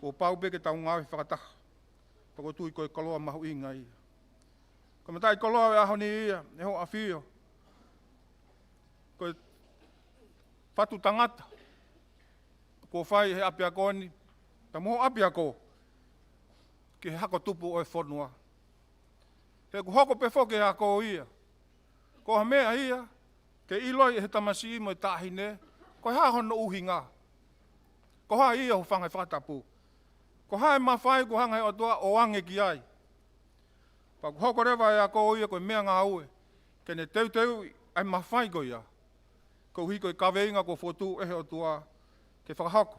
Kuo pau pē ke tau ngāue fakataha. Pea ʻoku ou tui ko e koloa mahuʻinga ia. Ko e mataʻikoloa ʻo e ʻaho ni ia, ʻe hoʻo ʻafio. Ko e fatu tangata kuo fai he ʻapiako ni, pea mo hoʻo ʻapiako, ki he hako tupu ʻo e fonua. He ʻoku hoko pē foki e ako ia. Ko ha meʻa ia, ke ʻiloʻi ʻe he tamasiʻi mo e taʻahine, ko e hā hono ʻuhinga. Ko hai ia ʻoku hūfanga he fakatapu. Ko hai e mafai ʻoku hanga he ʻOtua ʻo ʻange ki ai. Pea ʻoku hoko leva e ako ia ko e meʻangāue, ke ne teuteuʻi ʻa e mafai ko ia. Koeʻuhi ko e kaveinga kuo fokotuʻu ʻe he ʻOtua ke fakahoko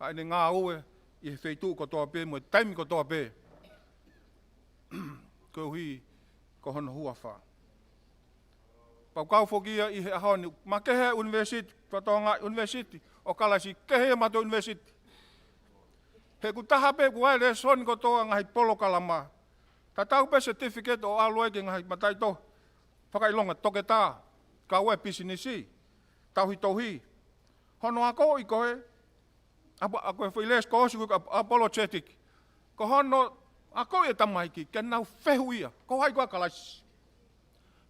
ʻa ʻene ngāue ʻi he feituʻu kotoa pē mo e taimi kotoa pē. Koeʻuhi ko hono huafa. Pau kau foki ia ʻi he ʻaho ni. Makehe ʻunivēsiti, fatonga ʻunivēsiti ʻo Kalaisi, kehe ia mato ʻunivēsiti. He ʻoku taha pē ʻoku ʻi ai e lēsoni kotoa ngaahi polokalama. Tatau pē certificate ʻo ʻalu ai ki he ngaahi mataʻitohi fakaʻilonga toketā, kau ai pisinisi, tauhi tohi. Hono akoʻi ko ē, ʻa, ʻa ko e foʻi lēsoni ko ē ʻosi ko e ap-, apologetic. Ko hono akoʻi e tamaiki, ke nau fehuʻia. Ko hai koā Kalaisi?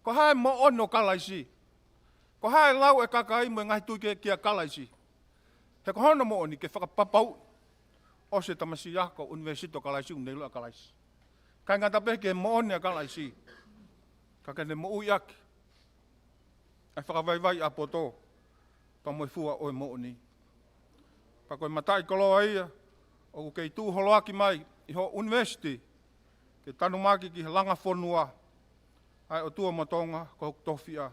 Ko hai e moʻoni ʻo Kalaisi? Ko hai e lau e kakai mo e ngaahi tui ki, kia Kalaisi? He ko hono moʻoni ke fakapapauʻi ʻosi e tamasiʻi ako ʻunivēsiti ʻo Kalaisi, ʻoku ne ʻilo ʻa Kalaisi. ʻIkai ngata pē ki he moʻoni ʻa Kalaisi, ka ke ne moʻui ʻaki ʻa e fakavaivai ʻa e poto, pea mo e fua ʻo e moʻoni. Pea ko e mataʻikoloa ia ʻoku kei tuʻu holoaki mai ʻi ho ʻunivēsiti, ke tanumaki ki he langa fonua ʻa e ʻOtua mo Tonga ko hoku tofiʻa.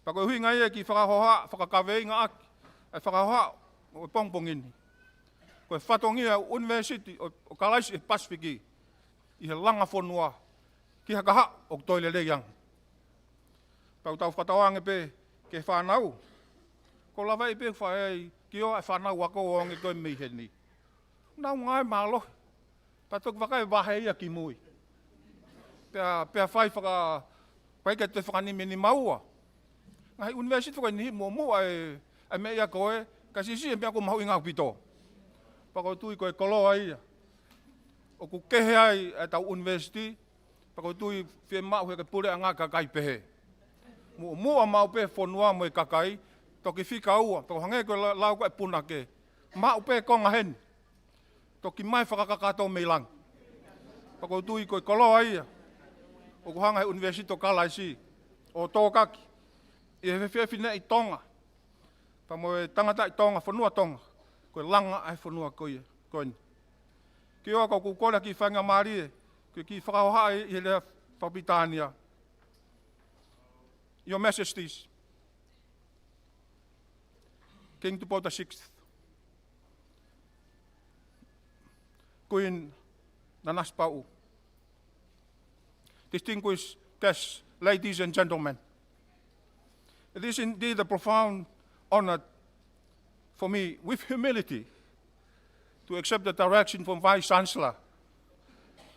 Pea ko e ʻuhinga ia e kiʻi fakahoha, fakakaveinga ʻaki ʻa e fakahoha ʻo e pongipongi ni. Ko e fatongia ʻo e ʻunivēsiti ʻo, ʻo Kalaisi ʻi he Pasifiki, ʻi he langa fonua, ki ha kahaʻu ʻoku toe lelei ange. Pea ʻoku tau fakatauange pē ki he fānau. Ko e lava ia pē fai ki ʻo e fānau ako ʻo ange toe mei heni. Nau ngāue mālohi. Pea toki vakai vahe ia ki mui. Pea, pea fai faka-, ʻikai ke toe fakanima ni maua. Ngaahi ʻunivēsiti ko eni muʻomuʻa e, e meʻa ia ko ē, ka siʻisiʻi e meʻa ʻoku mahuʻinga ʻaupito. Pea ʻoku ou tui ko e koloa ia ʻoku kehe ai ʻetau ʻunivēsiti, pea ʻoku ou tui fiemaʻu he ke puleʻanga kakai pehē. Muʻomuʻa maʻu pē fonua mo e kakai, toki fika ua, pea ʻoku hangē ko e la-, lau ko e punake. Maʻu pē konga heni. Toki mai fakakakato mei langi. Pea ʻoku ou tui ko e koloa ia ʻoku hanga he ʻunivēsiti ʻo Kalaisi ʻo tōkaki ʻi he efiafi ni ʻi Tonga, pea mo e tangataʻi Tonga, fonua Tonga, ko e langa ʻa e fonua ko ia, ko eni. Kiʻi ʻoku ou kole ki he faingamālie, ke kiʻi fakahoha ʻi he lea fakapilitānia. Your Majesties, King Tupou the Sixth, Queen Nanasipauʻu, distinguished guests, ladies and gentlemen. It is indeed a profound honor for me, with humility, to accept the direction from Vice Chancellor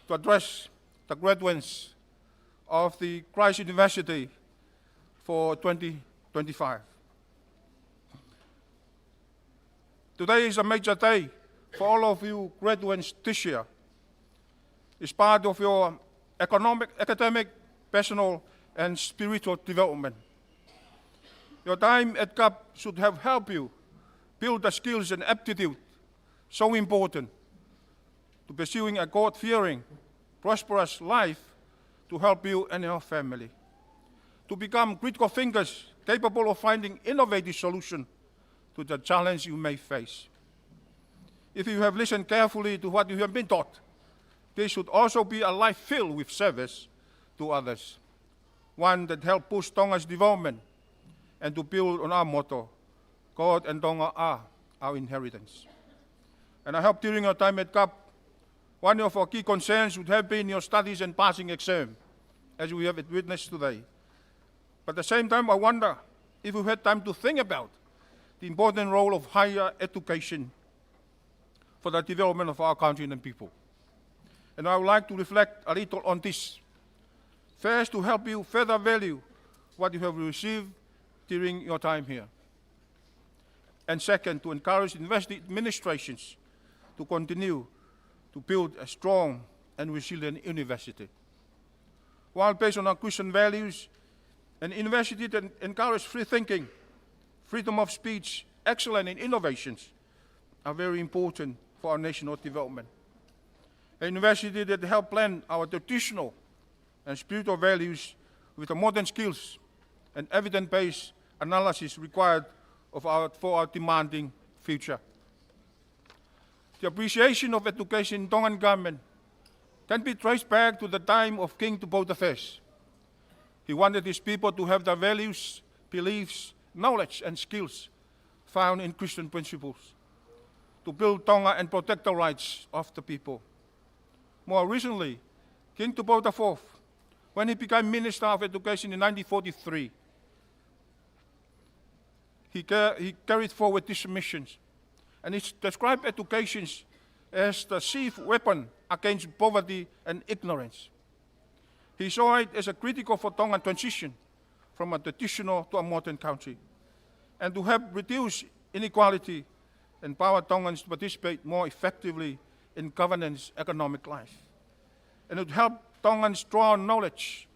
to address the graduates of the Christ University for twenty twenty-five. Today is a major day for all of you graduates this year. It's part of your economic, academic, personal, and spiritual development. Your time at KAP should have helped you build the skills and aptitude so important to pursuing a God-fearing, prosperous life to help you and your family. To become critical thinkers capable of finding innovative solutions to the challenge you may face. If you have listened carefully to what you have been taught, this should also be a life filled with service to others, one that help push Tonga's development and to build on our motto, "God and Tonga are our inheritance." And I hope during your time at KAP, one of our key concerns would have been your studies and passing exam, as we have witnessed today. But at the same time, I wonder if you had time to think about the important role of higher education for the development of our country and people. And I would like to reflect a little on this. First, to help you further value what you have received during your time here. And second, to encourage university administrations to continue to build a strong and resilient university. While based on our Christian values, an university that encourages free thinking, freedom of speech, excellence in innovations are very important for our national development. A university that help blend our traditional and spiritual values with the modern skills and evidence-based analysis required of our, for our demanding future. The appreciation of education in Tongan government can be traced back to the time of King Tupou the First. He wanted his people to have the values, beliefs, knowledge, and skills found in Christian principles to build Tonga and protect the rights of the people. More recently, King Tupou the Fourth When he became Minister of Education in nineteen forty-three, he, ca- he carried forward these missions, and he described education as the chief weapon against poverty and ignorance. He saw it as a critical for Tongan transition from a traditional to a modern country, and to help reduce inequality, empower Tongans to participate more effectively in governance economic life, and to help Tongans draw knowledge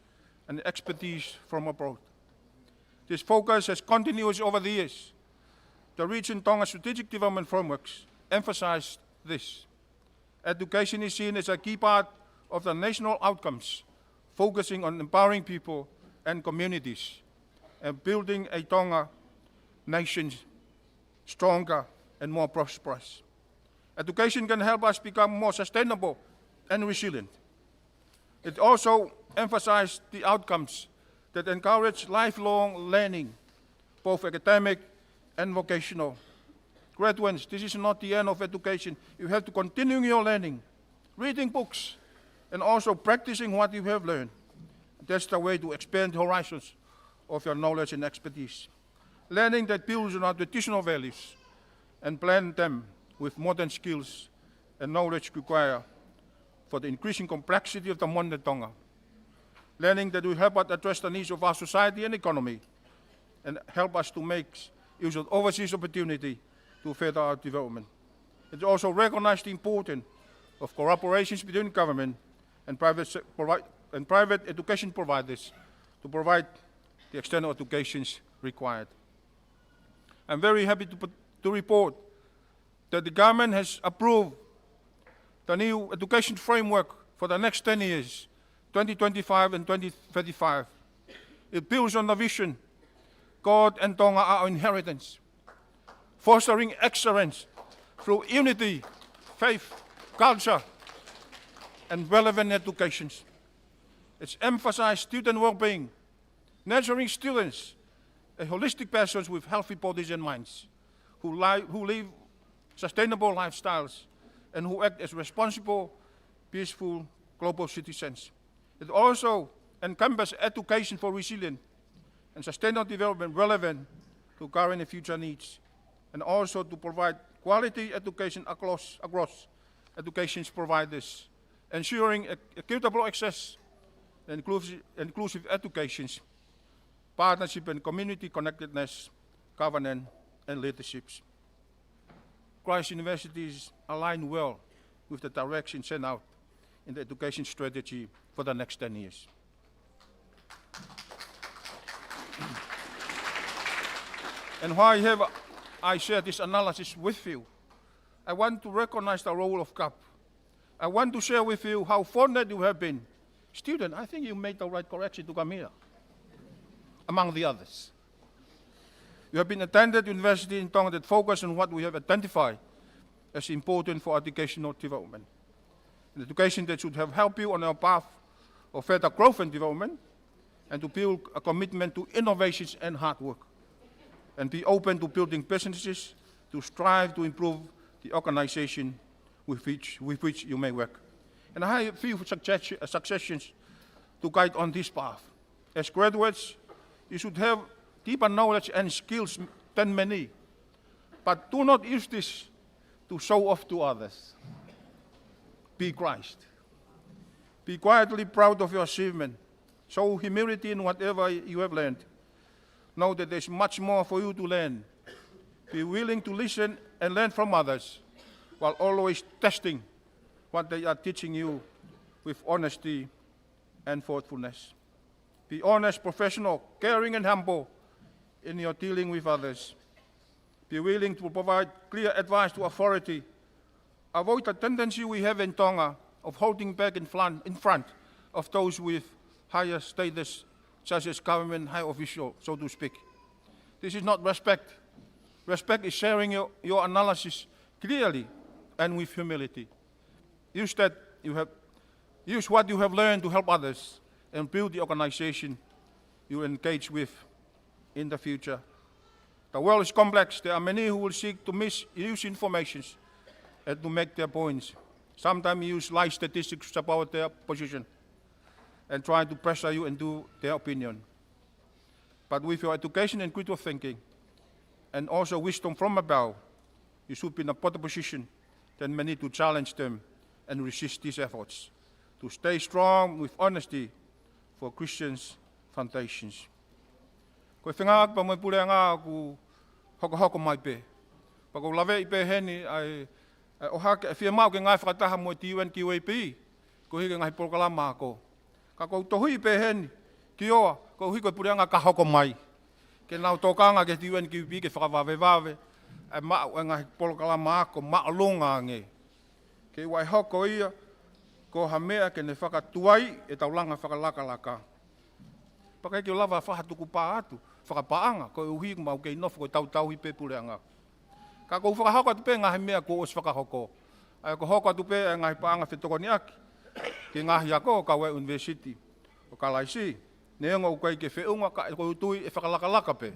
and expertise from abroad. This focus has continued over the years. The Region Tonga Strategic Development Frameworks emphasized this. Education is seen as a key part of the national outcomes, focusing on empowering people and communities and building a Tonga nation stronger and more prosperous. Education can help us become more sustainable and resilient. It also emphasized the outcomes that encourage lifelong learning, both academic and vocational. Graduates, this is not the end of education. You have to continue your learning, reading books, and also practicing what you have learned. That's the way to expand the horizons of your knowledge and expertise. Learning that builds on our traditional values and blend them with modern skills and knowledge required for the increasing complexity of the modern Tonga. Learning that will help us address the needs of our society and economy and help us to make use of overseas opportunity to further our development. It also recognized the importance of collaborations between government and private, se- provi- and private education providers to provide the external educations required. I'm very happy to, put- to report that the government has approved the new education framework for the next ten years, twenty twenty-five and twenty thirty-five. It builds on the vision, "God and Tonga are our inheritance," fostering excellence through unity, faith, culture, and relevant educations. It's emphasized student well-being, nurturing students as holistic persons with healthy bodies and minds, who, li- who live sustainable lifestyles, and who act as responsible, peaceful global citizens. It also encompasses education for resilient and sustainable development relevant to current and future needs, and also to provide quality education across, across education providers, ensuring e- equitable access, inclusive, inclusive education, partnership and community connectedness, governance and leaderships. Christ's universities align well with the direction set out in the education strategy for the next ten years. And why have I shared this analysis with you? I want to recognize the role of CAP. I want to share with you how fortunate you have been. Student, I think you made the right correction to come here, among the others. You have been attended university in Tonga that focus on what we have identified as important for educational development. An education that should have helped you on your path of further growth and development, and to build a commitment to innovations and hard work, and be open to building businesses to strive to improve the organization with which, with which you may work. And I have a few suggest- uh, suggestions to guide on this path. As graduates, you should have deeper knowledge and skills than many, but do not use this to show off to others. Be Christ. Be quietly proud of your achievement. Show humility in whatever you have learned. Know that there's much more for you to learn. Be willing to listen and learn from others, while always testing what they are teaching you with honesty and thoughtfulness. Be honest, professional, caring, and humble in your dealing with others. Be willing to provide clear advice to authority. Avoid the tendency we have in Tonga of holding back in front, in front of those with higher status, such as government high official, so to speak. This is not respect. Respect is sharing your, your analysis clearly and with humility. Use that you have, use what you have learned to help others and build the organization you engage with in the future. The world is complex. There are many who will seek to misuse information and to make their points. Sometimes use lie statistics to support their position. and trying to pressure you into their opinion. But with your education and critical thinking, and also wisdom from above, you should be in a better position than many to challenge them and resist these efforts to stay strong with honesty for Christians' foundations. Ko e fengāueʻaki pea mo e puleʻanga ʻoku hokohoko mai pē. Pea ʻoku ou laveʻi pē heni ʻa e, ʻa e ʻohake ʻe fiemaʻu ke ngāue fakataha mo e T U N Q A P, koeʻuhi ko e ngaahi polokalama ako. Ka ʻoku ou tohi pē heni, ki ʻoa, koeʻuhi ko e puleʻanga ka hoko mai. Ke nau tokanga ki he T U N Q A P ke fakavavevave ʻa e maʻu ʻa e ngaahi polokalama ako māʻolunga ange. Ke ʻoua ʻe hoko ia ko ha meʻa ke ne fakatuai ʻetau langa fakalakalaka. Pea ʻikai ke u lava fakatuku pā atu fakapaʻanga, koeʻuhi ʻoku mau kei nofo ko e tautauhi pē puleʻanga. Ka ʻoku ou fakahoko atu pē ngaahi meʻa kuo ʻosi fakahoko. ʻA ia ʻoku hoko atu pē ʻa e ngaahi paʻanga fetokoniʻaki ki he ngaahi ako, kau ai e ʻUnivēsiti ʻo Kalaisi. Neongo ʻoku ʻikai ke feʻunga ka ʻoku ou tui ʻe fakalakalaka pē.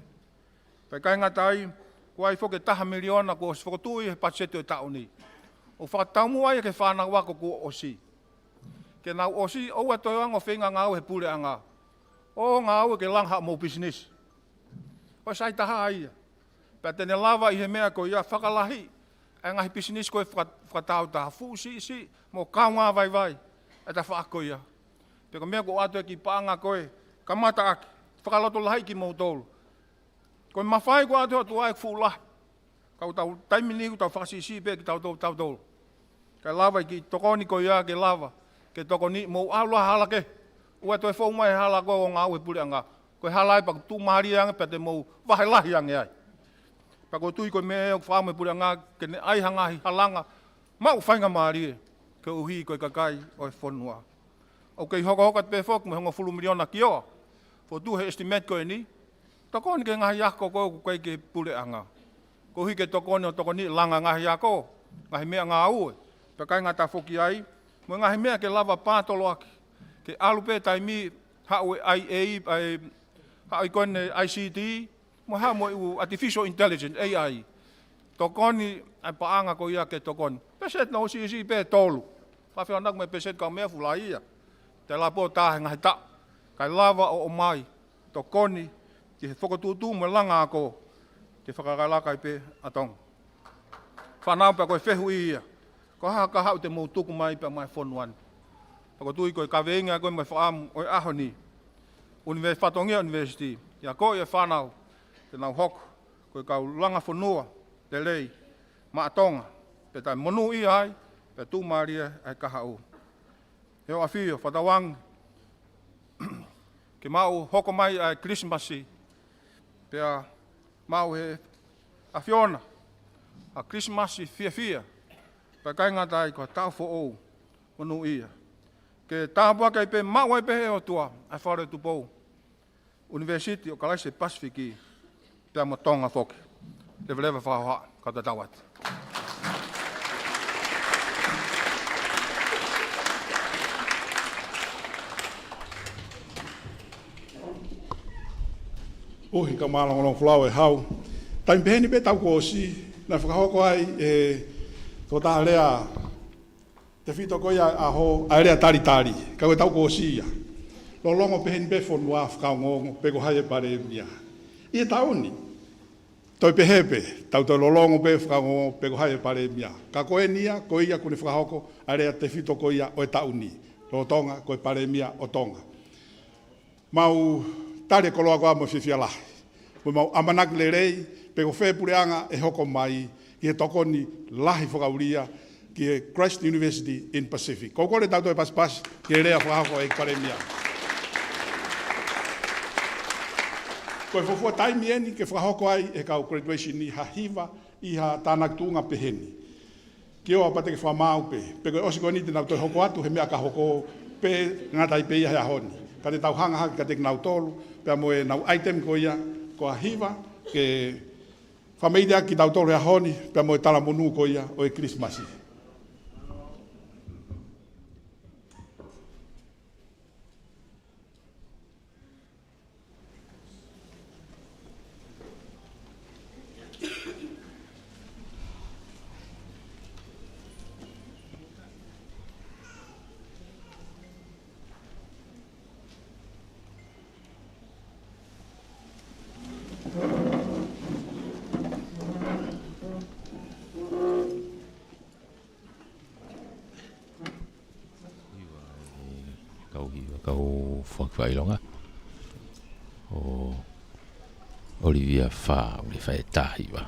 Pea ʻikai ngata ai, kuo ʻi ai foki e taha miliona kuo ʻosi fokotuʻu ʻi he patiseti ʻo e taʻu ni. ʻOku fakataumuʻa ia ki he fānau ako kuo ʻosi. Ke nau ʻosi, ʻoua toe ʻaonga ʻo feinga ngāue he puleʻanga. ʻO ngāue ke langa haʻamou pisinisi. ʻOku sai taha ia. Pea te ne lava ʻi he meʻa ko ia fakalahi ʻa e ngaahi pisinisi ko e faka-, fakatāutaha, fuʻu siʻisiʻi mo kaungā vaivai ʻa e tafaʻaki ko ia. Pea ko e meʻa ʻoku ʻoatu ʻe he kiʻi paʻanga ko ē, kamataʻaki, fakalotolahiʻi kimoutolu. Ko e mafai kuo ʻoatu ʻe he ʻOtua ʻa e fuʻu lahi. Ka ʻoku tau taimi ni ʻoku tau fakasiʻisiʻi pē kitautolu, tautolu. Kae lava e kiʻi tokoni ko ia ke lava ke tokoniʻi, mou ʻalu ā hala kehe. ʻOua toe fou mai he hala ko ē ʻo ngāue he puleʻanga. Ko e hala ia pea ʻoku tuʻumālie ange pea te mou vahe lahi ange ai. Pea ʻoku ou tui ko e meʻa ʻoku fai mo e puleʻanga ke ne ʻai ha ngaahi halanga maʻu faingamālie koeʻuhi ko e kakai ʻo e fonua. ʻOku kei hokohoko atu pē foki mo e hongofulu miliona ki ʻoa. Fotu he estimate ko eni. Tokoni ki he ngaahi ako ko ē ʻoku ʻikai ke he puleʻanga. Koeʻuhi ke tokoni ʻo tokoniʻi langa ngaahi ako, ngaahi meʻangāue. Pea ʻikai ngata foki ai, mo e ngaahi meʻa ke lava pātoloaki. Ke ʻalu pē taimi haʻu e I A, ʻa e, haʻu ʻi ko eni I C T, mo haʻu mo e ʻū artificial intelligence, A I. Tokoni ʻa e paʻanga ko ia ke tokoni. Peseti naʻe siʻisiʻi pē tolu. Fakafehoanaki mo e peseti kau meʻa fuʻu lahi ia. Te lapo tā he ngaahi taʻu. Kae lava ʻo ʻomai tokoni ki he fokotuʻutuʻu mo e langa ako ke fakalakalaka ai pē ʻa Tonga. Fānau, pea ko e fehuʻi ia. Ko e hā ha kahaʻu te mou tuku mai pea maʻa e fonua ni. Pea ʻoku ou tui ko e kaveinga ko ē mo e fakaʻamu ʻo e ʻaho ni. ʻUnive-, fatongia ʻunivēsiti. ʻIa ko e fānau te nau hoko ko e kau langa fonua lelei maʻa Tonga. Pea tau monūʻia ai, pea tuʻumālie ai ʻa e kahaʻu. ʻE ʻOfisa, fakatauange ke mau hoko mai ʻa e Kilisimasi. Pea mau he ʻAfiona ʻa e Kilisimasi fiefia. Pea ʻikai ngata ai, ko e taʻu foʻou monūʻia. Ke tāpuaki ai pē, maʻu ai pē ʻe he ʻOtua ʻa e Fale ʻo Tupou, ʻUnivēsiti ʻo Kalaisi Pasifiki, pea mo Tonga foki. Leveleva fakahohaʻa, ka tatau atu. ʻUhi ka mālōlō folau e hau. Taimi peheni pē taʻu kuo ʻosi, naʻe fakahoko ai ʻe he tokotaha lea tefito ko ia ʻa e ʻaho, ʻa e lea talitali, ka ko e taʻu kuo ʻosi ia. Lolotonga peheni pē fonua fakaongoongo, pe ko hai e palēmia. ʻI he taʻu ni, toe pehē pē, tau toe lolotonga pē fakaongoongo, pe ko hai e palēmia. Ka ko eni ia, ko ia kuo ne fakahoko ʻa e lea tefito ko ia ʻo e taʻu ni. Lolotonga, ko e palēmia ʻo Tonga. Mau tali e koloa ko ia mo e fiefia lahi. Mo mau ʻamanaki lelei, pe ko fē puleʻanga ʻe hoko mai, ki he tokoni lahi fakaʻulia ki he Christ University in Pacific. Ko e kole tau toe pasipasi ki he lea fakahoko ʻe he palēmia. Ko e fuofua taimi eni ke fakahoko ai ʻe he kau graduation ni ha hiva ʻi ha tānaki tuʻunga peheni. Ki ʻoa pea te ke fakamaau pē, pe ko e ʻosi ko eni te nau toe hoko atu he meʻa ka hoko, pe ngata ai pē ia he ʻaho ni. Ka te tau hanga hake kiate kinautolu, pea mo ʻenau item ko ia, ko ha hiva ke fakameʻiteʻi ʻaki kitautolu he ʻaho ni, pea mo e talamonū ko ia ʻo e Kilisimasi. fakaʻilonga. ʻO ʻOlivia Fā, ʻoku ne fai e taha hiva.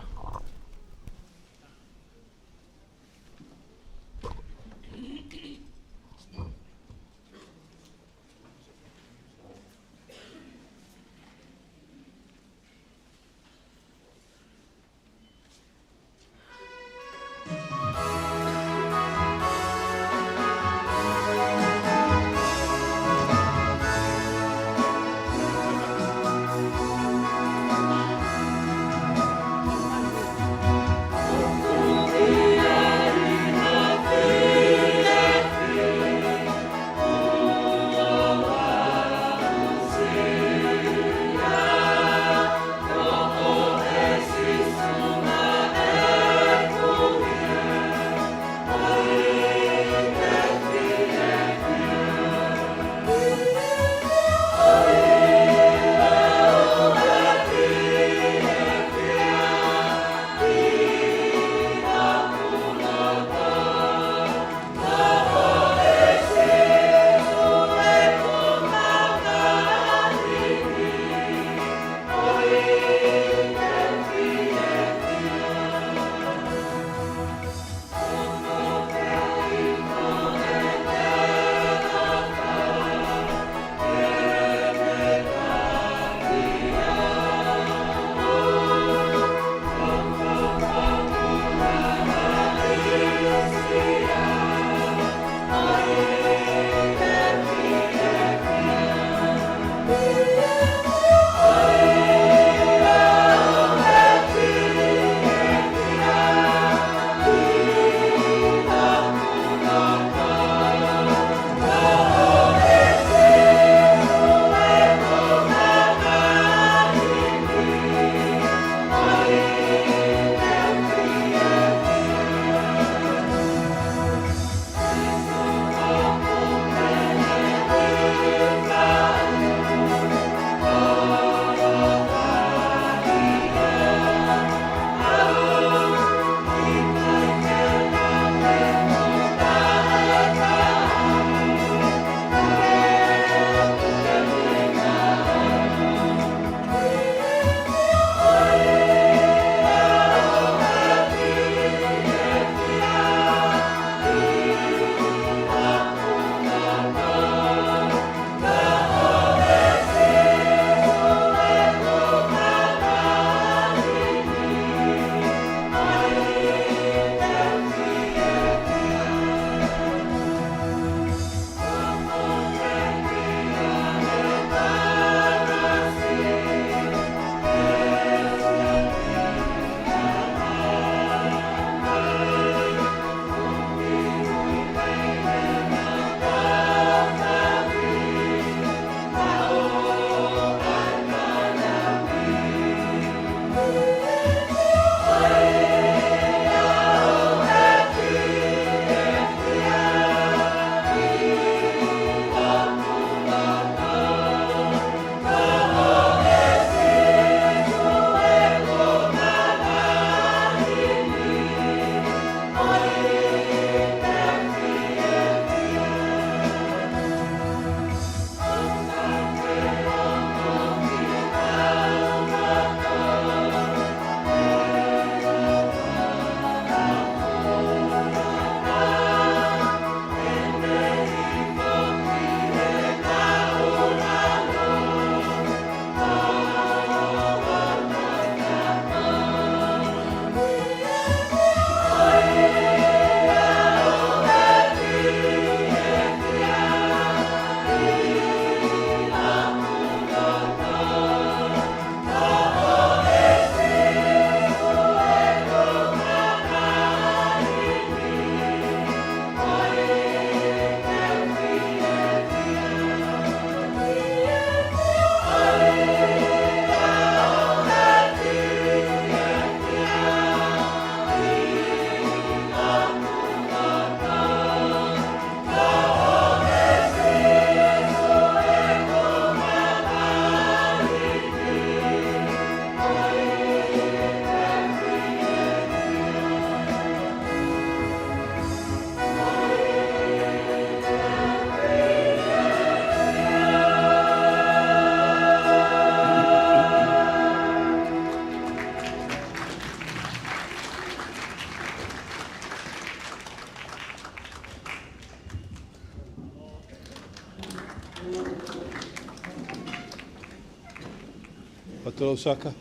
Te Losaka,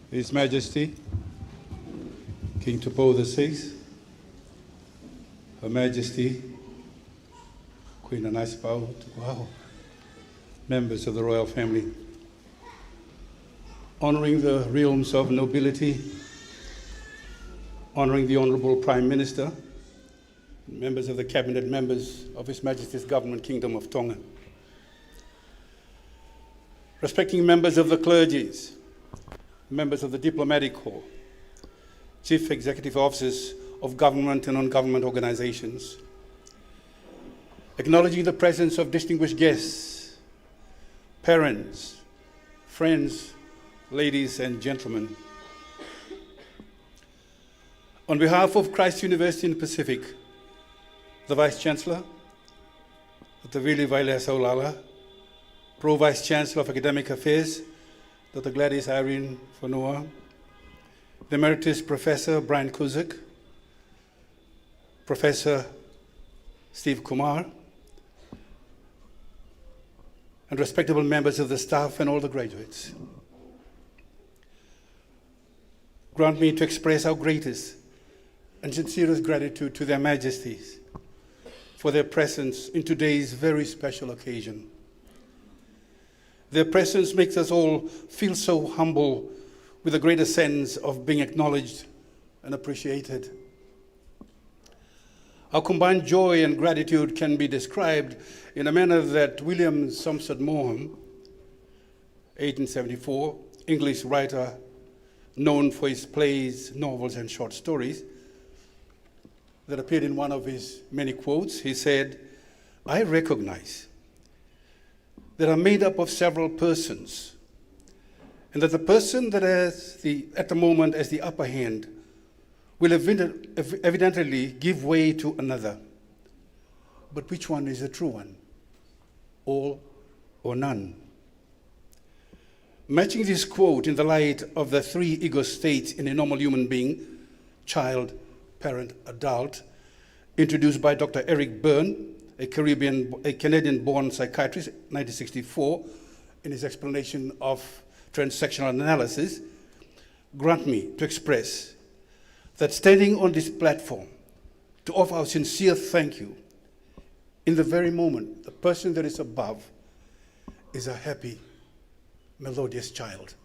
His Majesty King Tupou the sixth, Her Majesty Queen Anaisipau Tukuaho, members of the royal family, honoring the realms of nobility, honoring the Honorable Prime Minister, members of the cabinet, members of His Majesty's Government, Kingdom of Tonga. Respecting members of the clergies, members of the diplomatic corps, chief executive officers of government and non-government organizations. Acknowledging the presence of distinguished guests, parents, friends, ladies and gentlemen. On behalf of Christ University in the Pacific, the Vice Chancellor, Doctor Vili Vailea Saulala, Pro Vice Chancellor of Academic Affairs, Doctor Gladys Irene Fonua, the Emeritus Professor Brian Cusack, Professor Steve Kumar, and respectable members of the staff and all the graduates. Grant me to express our greatest and sincerest gratitude to Their Majesties for their presence in today's very special occasion. Their presence makes us all feel so humble, with a greater sense of being acknowledged and appreciated. Our combined joy and gratitude can be described in a manner that William Somerset Maugham, eighteen seventy-four, English writer known for his plays, novels, and short stories, that appeared in one of his many quotes, he said, "I recognize that are made up of several persons, and that the person that has the, at the moment, has the upper hand will evident-, ev-, evidently give way to another. But which one is the true one? All or none?" Matching this quote in the light of the three ego states in a normal human being, child, parent, adult, introduced by Doctor Eric Berne, a Caribbean, a Canadian-born psychiatrist, nineteen sixty-four, in his explanation of transactional analysis, grant me to express that standing on this platform to offer our sincere thank you, in the very moment, the person that is above is a happy, melodious child.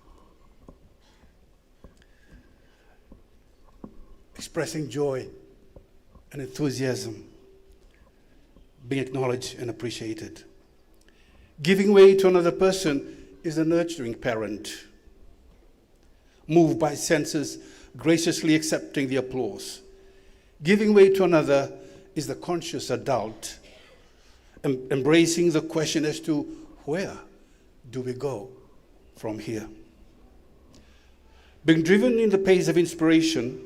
Expressing joy and enthusiasm, being acknowledged and appreciated. Giving way to another person is a nurturing parent, moved by senses, graciously accepting the applause. Giving way to another is the conscious adult, em-, embracing the question as to where do we go from here. Being driven in the pace of inspiration,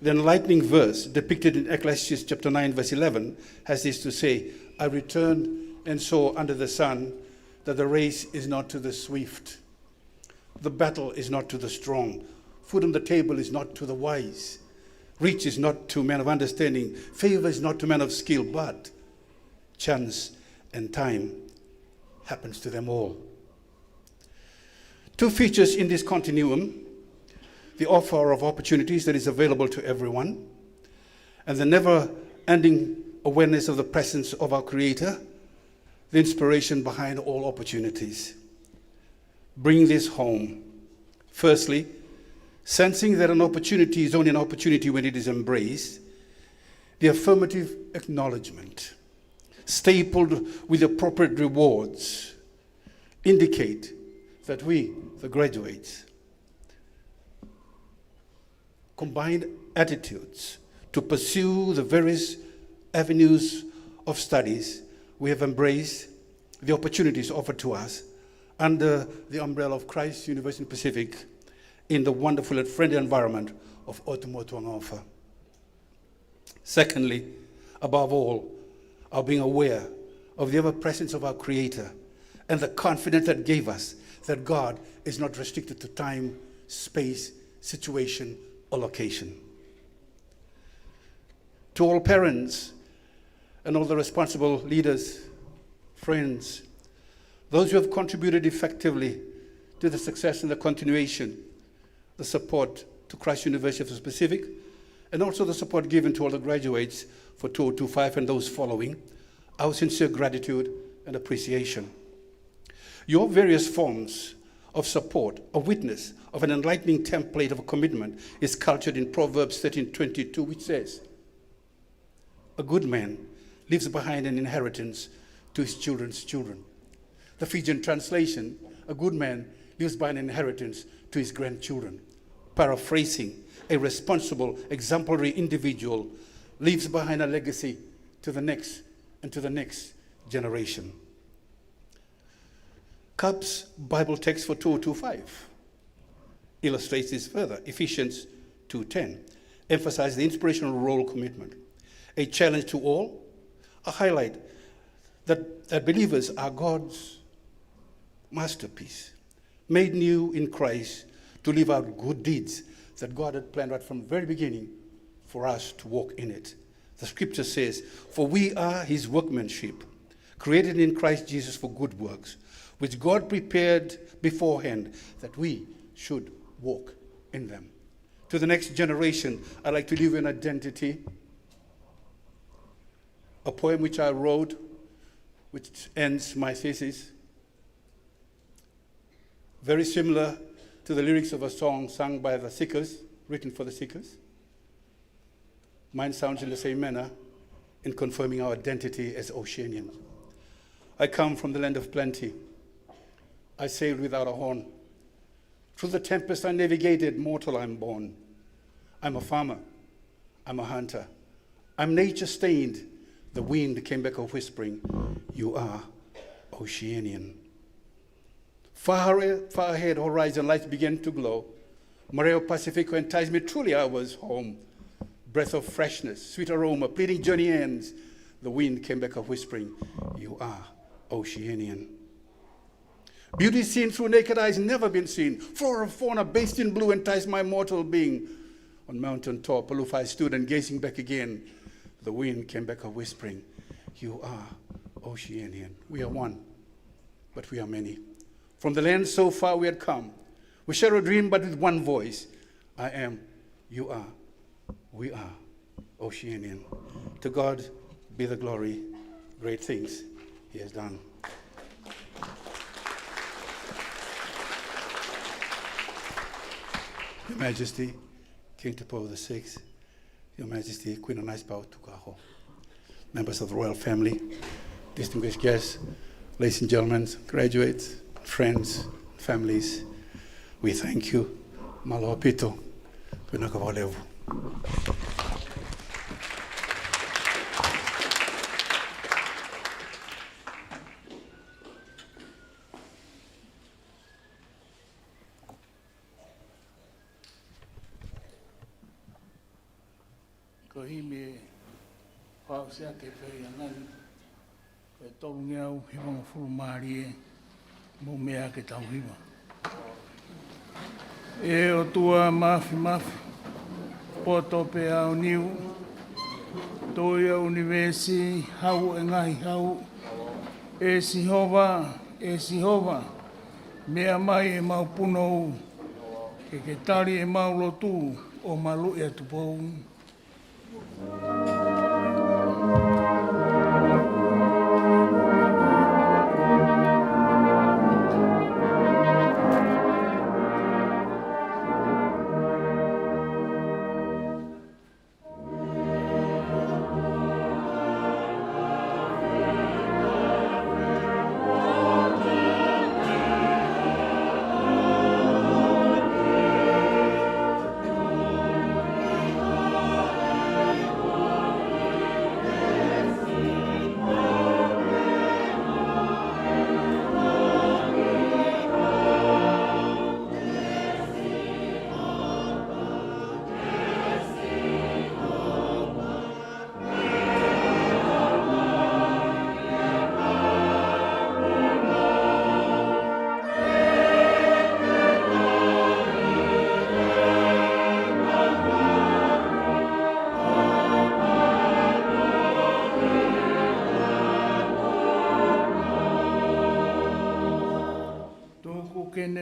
the enlightening verse depicted in Ecclesiastes chapter nine, verse eleven, has this to say, "I returned and saw under the sun that the race is not to the swift. The battle is not to the strong. Food on the table is not to the wise. Reach is not to men of understanding. Favor is not to men of skill, but chance and time happens to them all." Two features in this continuum: the offer of opportunities that is available to everyone, and the never-ending awareness of the presence of our Creator, the inspiration behind all opportunities. Bring this home. Firstly, sensing that an opportunity is only an opportunity when it is embraced, the affirmative acknowledgement, stapled with appropriate rewards, indicate that we, the graduates, combined attitudes to pursue the various avenues of studies we have embraced, the opportunities offered to us under the umbrella of Christ University Pacific in the wonderful and friendly environment of ʻOtu Motu Angaʻofa. Secondly, above all, our being aware of the ever-presence of our Creator and the confidence that gave us that God is not restricted to time, space, situation, or location. To all parents and all the responsible leaders, friends, Those who have contributed effectively to the success and the continuation, the support to Christ University of the Pacific, and also the support given to all the graduates for two oh two five and those following, our sincere gratitude and appreciation. Your various forms of support, a witness of an enlightening template of commitment, is cultured in Proverbs thirteen twenty-two, which says, "A good man leaves behind an inheritance to his children's children." The Fijian translation, "A good man leaves behind an inheritance to his grandchildren." Paraphrasing, a responsible, exemplary individual leaves behind a legacy to the next and to the next generation. Cupp's Bible text for two oh two five illustrates this further. Ephesians two ten emphasizes the inspirational role commitment, a challenge to all, a highlight that, that believers are God's masterpiece, made new in Christ, to live out good deeds that God had planned right from the very beginning for us to walk in it. The scripture says, "For we are his workmanship, created in Christ Jesus for good works, which God prepared beforehand that we should walk in them." To the next generation, I'd like to leave an identity, a poem which I wrote, which ends my thesis. Very similar to the lyrics of a song sung by the Seekers, written for the Seekers. Mine sounds in the same manner in confirming our identity as Oceanians. "I come from the land of plenty. I sailed without a horn. Through the tempest I navigated, mortal I'm born. I'm a farmer. I'm a hunter. I'm nature stained." The wind came back a whispering, "You are Oceanian." Far, far ahead, horizon lights began to glow. Marea Pasifika enticed me, truly I was home. Breath of freshness, sweet aroma, pleading journey ends. The wind came back a whispering, "You are Oceanian." Beauty seen through naked eyes never been seen. Flora, fauna bathed in blue enticed my mortal being. On mountain top, aloof I stood and gazing back again. The wind came back a whispering, "You are Oceanian." We are one, but we are many. From the land so far we had come. We share a dream, but with one voice. I am, you are, we are Oceanian. To God be the glory, great things he has done. Your Majesty, King Tupou the sixth, Your Majesty, Queen Anaisipau Tukuʻaho, members of the royal family, distinguished guests, ladies and gentlemen, graduates, friends, families, we thank you. Mālō ʻaupito, pea na ka valevu. Ko e himi ʻe fakaʻosi ʻaki pē ia ngani, ko e tolungeau hivangofulu mā lie, mou meʻa ke tau hiva. ʻE ʻOtua Mafimafi, poto pea ʻaoniu, Toi ʻo e ʻunivēsi, Hau ʻo e ngaahi hau, ʻe Sihova, ʻe Sihova, meʻa mai ʻemau punou, ke ke tali ʻemau lotu ʻo maluʻi ʻa Tupou.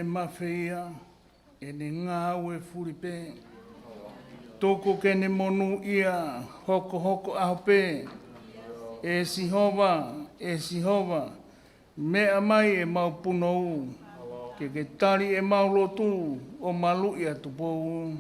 mafeia, ʻene ngāue fuli pē. Tuku ke ne monūʻia hokohoko ʻaho pē. ʻE Sihova, ʻe Sihova, meʻa mai ʻemau punou, ke ke tali ʻemau lotu ʻo maluʻi ʻa Tupou.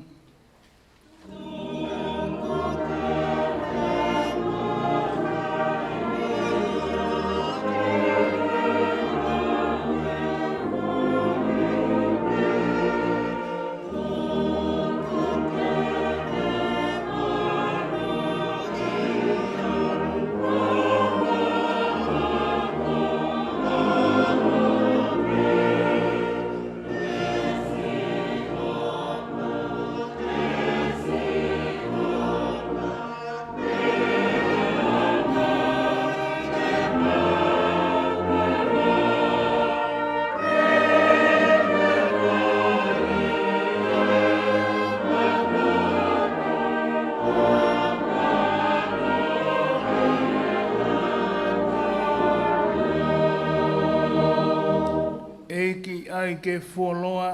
ʻEiki, ʻai ke fuoloa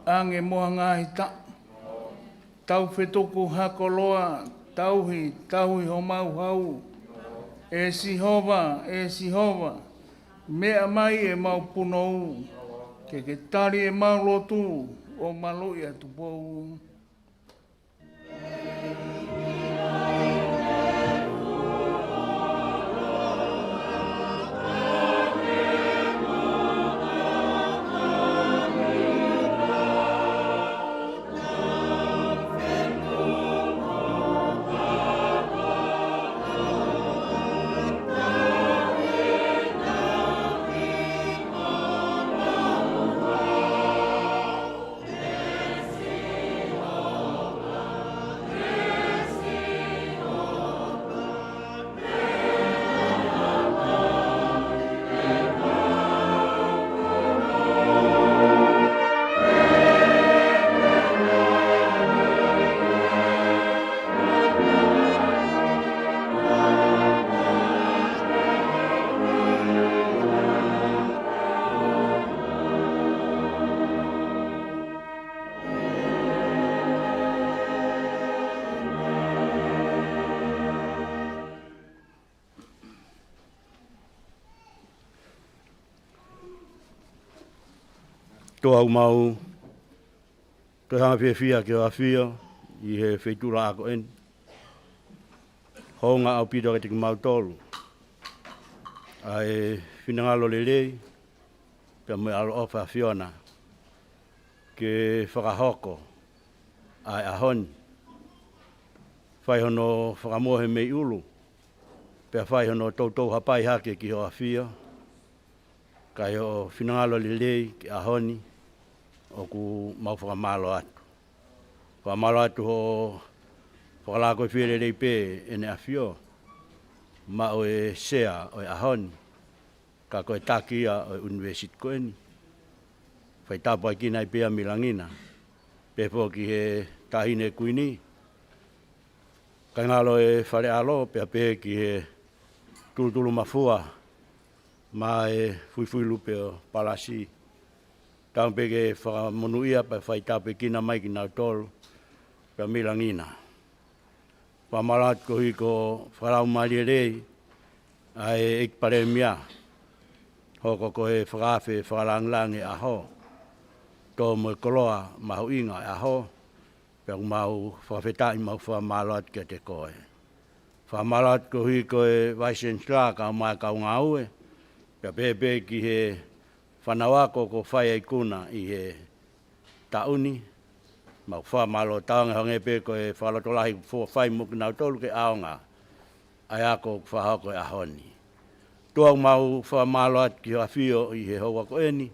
ange mo ha ngaahi taʻu. Tau fetuku ha koloa, tauhi, tauhi homau hau. ʻE Sihova, ʻe Sihova, meʻa mai ʻemau punou, ke ke tali ʻemau lotu ʻo maluʻi ʻa Tupou. Toa ʻoku mau toe hanga fiefia ki hoʻo ʻafio ʻi he feituʻu laʻā ko eni. Hounga ʻaupito kiate kimautolu ʻa e finangalo lelei pea mo e ʻaloʻofa ʻa e ʻAfiona ke fakahoko ʻa e ʻaho ni. Fai hono fakamohe mei ʻulu, pea fai hono toutou hapai hake ki hoʻo ʻafio, kae ʻi hoʻo finangalo lelei ki he ʻaho ni, ʻoku mau fakamālō atu. Fakamālō atu hoʻo fakalākoifie lelei pē ʻEne ʻAfio maʻu e sea ʻo e ʻaho ni, ka ko e taki ia ʻo e ʻunivēsiti ko eni. Fai tāpuekina ai pē ia mei langi na, pehē foki ki he Taʻahine Kuini, kāingalotu e fale ʻalo, pea pehē ki he tulutulu mafua maʻa e fuifui lupe ʻo Palasi. Tau pē ke fakamonūʻia pea fai tāpuekina mai kinautolu pea mei langi na. Fakamālō atu koeʻuhi ko e fakalaumālie lelei ʻa e ʻEiki Palēmia, hoko ko e fakaafe fakalāngilangi e ʻaho, tō mo e koloa mahuʻinga e ʻaho, pea ʻoku mau fakafetaʻi, mau fakamālō atu kiate koe. Fakamālō atu koeʻuhi ko e Vice Chancellor kae ʻumaʻā e kau ngāue, pea pehē pē ki he fānau ako kuo fai ʻa e ikuna ʻi he taʻu ni, mau fakamālō. Tauange hangē pē ko e fakalotolahi kuo fai mo kinautolu ke ʻaonga ʻa e ako kuo fakahoko he ʻaho ni. Toa ʻoku mau fakamālō atu ki hoʻo ʻafio ʻi he houa ko eni,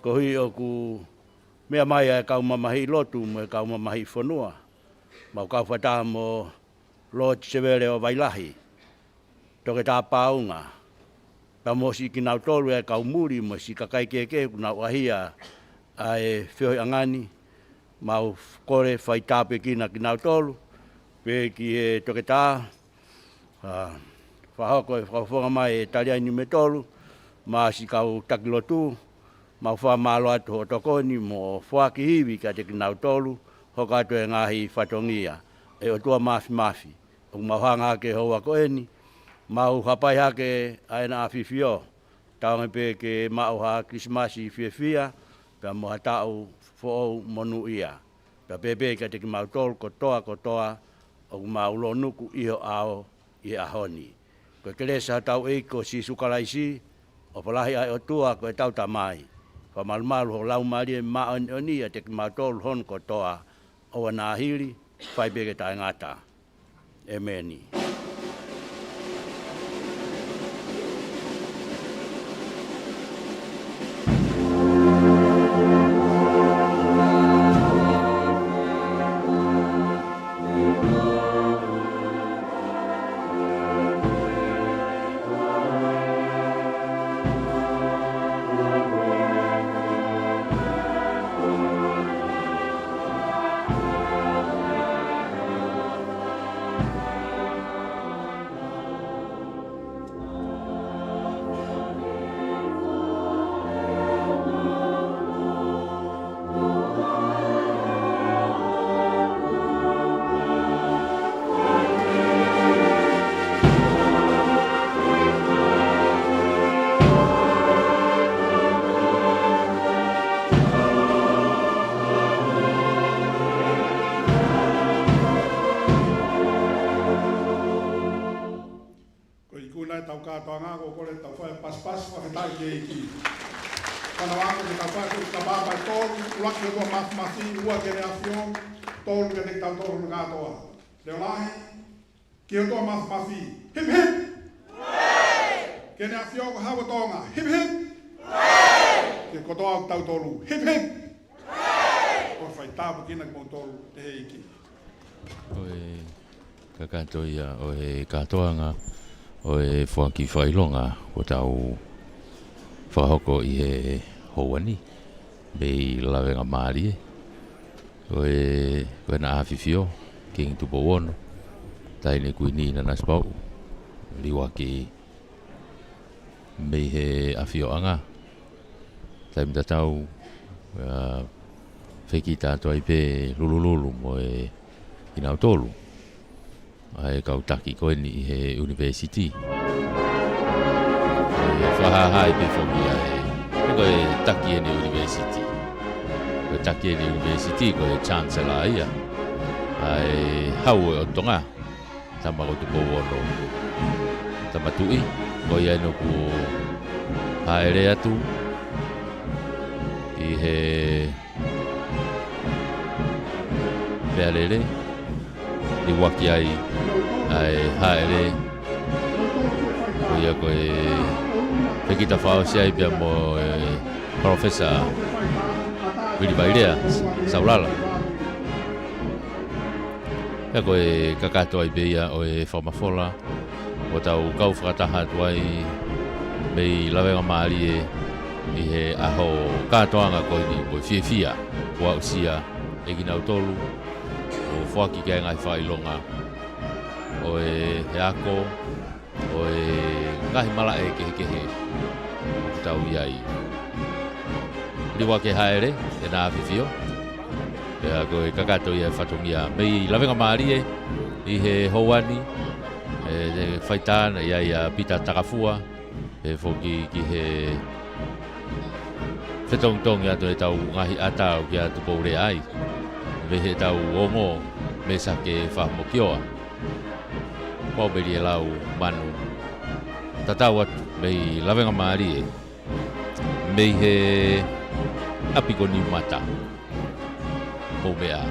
koeʻuhi ʻoku meʻa mai ʻa e kau mamahiʻi lotu mo e kau mamahiʻi fonua. Mau kau fakataha mo Lord Sevele ʻo Vailahi, Toketā Paunga, pea mo siʻi kinautolu e kau muli mo siʻi kakai kehekehe ʻoku nau ʻaʻahia ʻa e feohiʻanga ni, mau kole fai tāpuekina kinautolu, pehē ki he toketā, ʻa, fakahoko e fakafofonga mai e taliai niu me tolu, mo siʻi kau taki lotu, Mau fakamālō atu hoʻo tokoni mo foaki ivi kiate kinautolu, hoko atu e ngaahi fatongia. ʻE ʻOtua Māfimafi, ʻoku mau hanga hake he houa ko eni, mau hapai hake ʻa ʻEne ʻAfifio, tauange pē ke maʻu ha Kilisimasi fiefia, pea mo ha taʻu foʻou monūʻia. Pea pehē pē kiate kimautolu kotoa kotoa ʻoku mau lōnuku ʻi ho ʻao ʻi he ʻaho ni. Ko e kelesi ʻa hotau ʻEiki ko Sīsū Kalaisi, ʻofa lahi ʻa e ʻOtua ko ʻetau Tamai, fakamalumalu ho Laumālie Māʻoniʻoni ʻiate kimautolu hono kotoa, ʻoua naʻa hili, fai pē ke taʻengata. ʻEmeni. Ko e ikuna ʻetau kātoanga, ko e kole ʻetau fai pasipasi fakafetaʻi ki he ʻEiki. Pea ʻoku ou ʻoatu ke tau fai ʻetau pāpā ʻe tolu, ʻuluaki ki he ʻOtua Māfimafi, ua ki Heʻene ʻAfio, tolu kiate kitautolu hono kātoa. Leʻo lahi, ki he ʻOtua Māfimafi, hip hip! Ki Heʻene ʻAfio ko e Hau ʻo Tonga, hip hip! Ki he kotoa ʻo kitautolu, hip hip! ʻOku fai tāpuekina kimoutolu ʻe he ʻEiki. Ko e kakato ia ʻo e kātoanga ʻo e foaki fakaʻilonga kuo tau fakahoko ʻi he houa ni, mei Lavengamālie. Ko e, ko ʻEna ʻAfifio, Kingi Tupou Ono, Taʻahine Kuini Nanasipauʻu, liuaki mei he ʻafioʻanga. Taimi tatau, ʻa, fekita atu ai pē Lulululu mo e kinautolu ʻa e kau taki ko eni ʻi he ʻunivēsiti. ʻE fakahāhā ai pē foki ʻa e, ko e taki ʻeni ʻunivēsiti. Ko e taki ʻeni ʻunivēsiti, ko e Chancellor ia ʻa e Hau ʻo Tonga, tama ko Tupou Ono Tama Tuʻi, ko ia ʻeni ʻoku hāʻele atu ʻi he meʻalele, liuaki ai ʻa e hāʻele, ko ia ko e fekita fakaʻosi ai pea mo e Palōfesa Vili Vailea Saulala. Pea ko e kakato ai pē ia ʻo e fakamafola, ʻoku tau kau fakataha atu ai mei Lavengamālie ʻi he ʻaho kātoanga ko eni, ko e fiefia kuo aʻusia ʻe kinautolu ʻo foaki ki ai e ngaahi fakaʻilonga ʻo e, he ako, ʻo e ngaahi malaʻe kehekehe ʻoku tau ʻi ai. Liuaki e hāʻele ʻEna ʻAfifio, pea ko e kakato ia e fatongia mei Lavengamālie ʻi he houa ni, ʻe, ʻe faitāna ia ʻia Pita Takafua, pehē foki ki he fetongitongi atu ʻetau ngaahi ʻata ʻoku ʻi ai ʻa Tupou Leaʻai, mei heʻetau ongo Mēsake Fahamokioa. Pau Meli e lau manu. Tatau atu mei Lavengamālie, mei he ʻapi ko Niumata, Poumeʻa,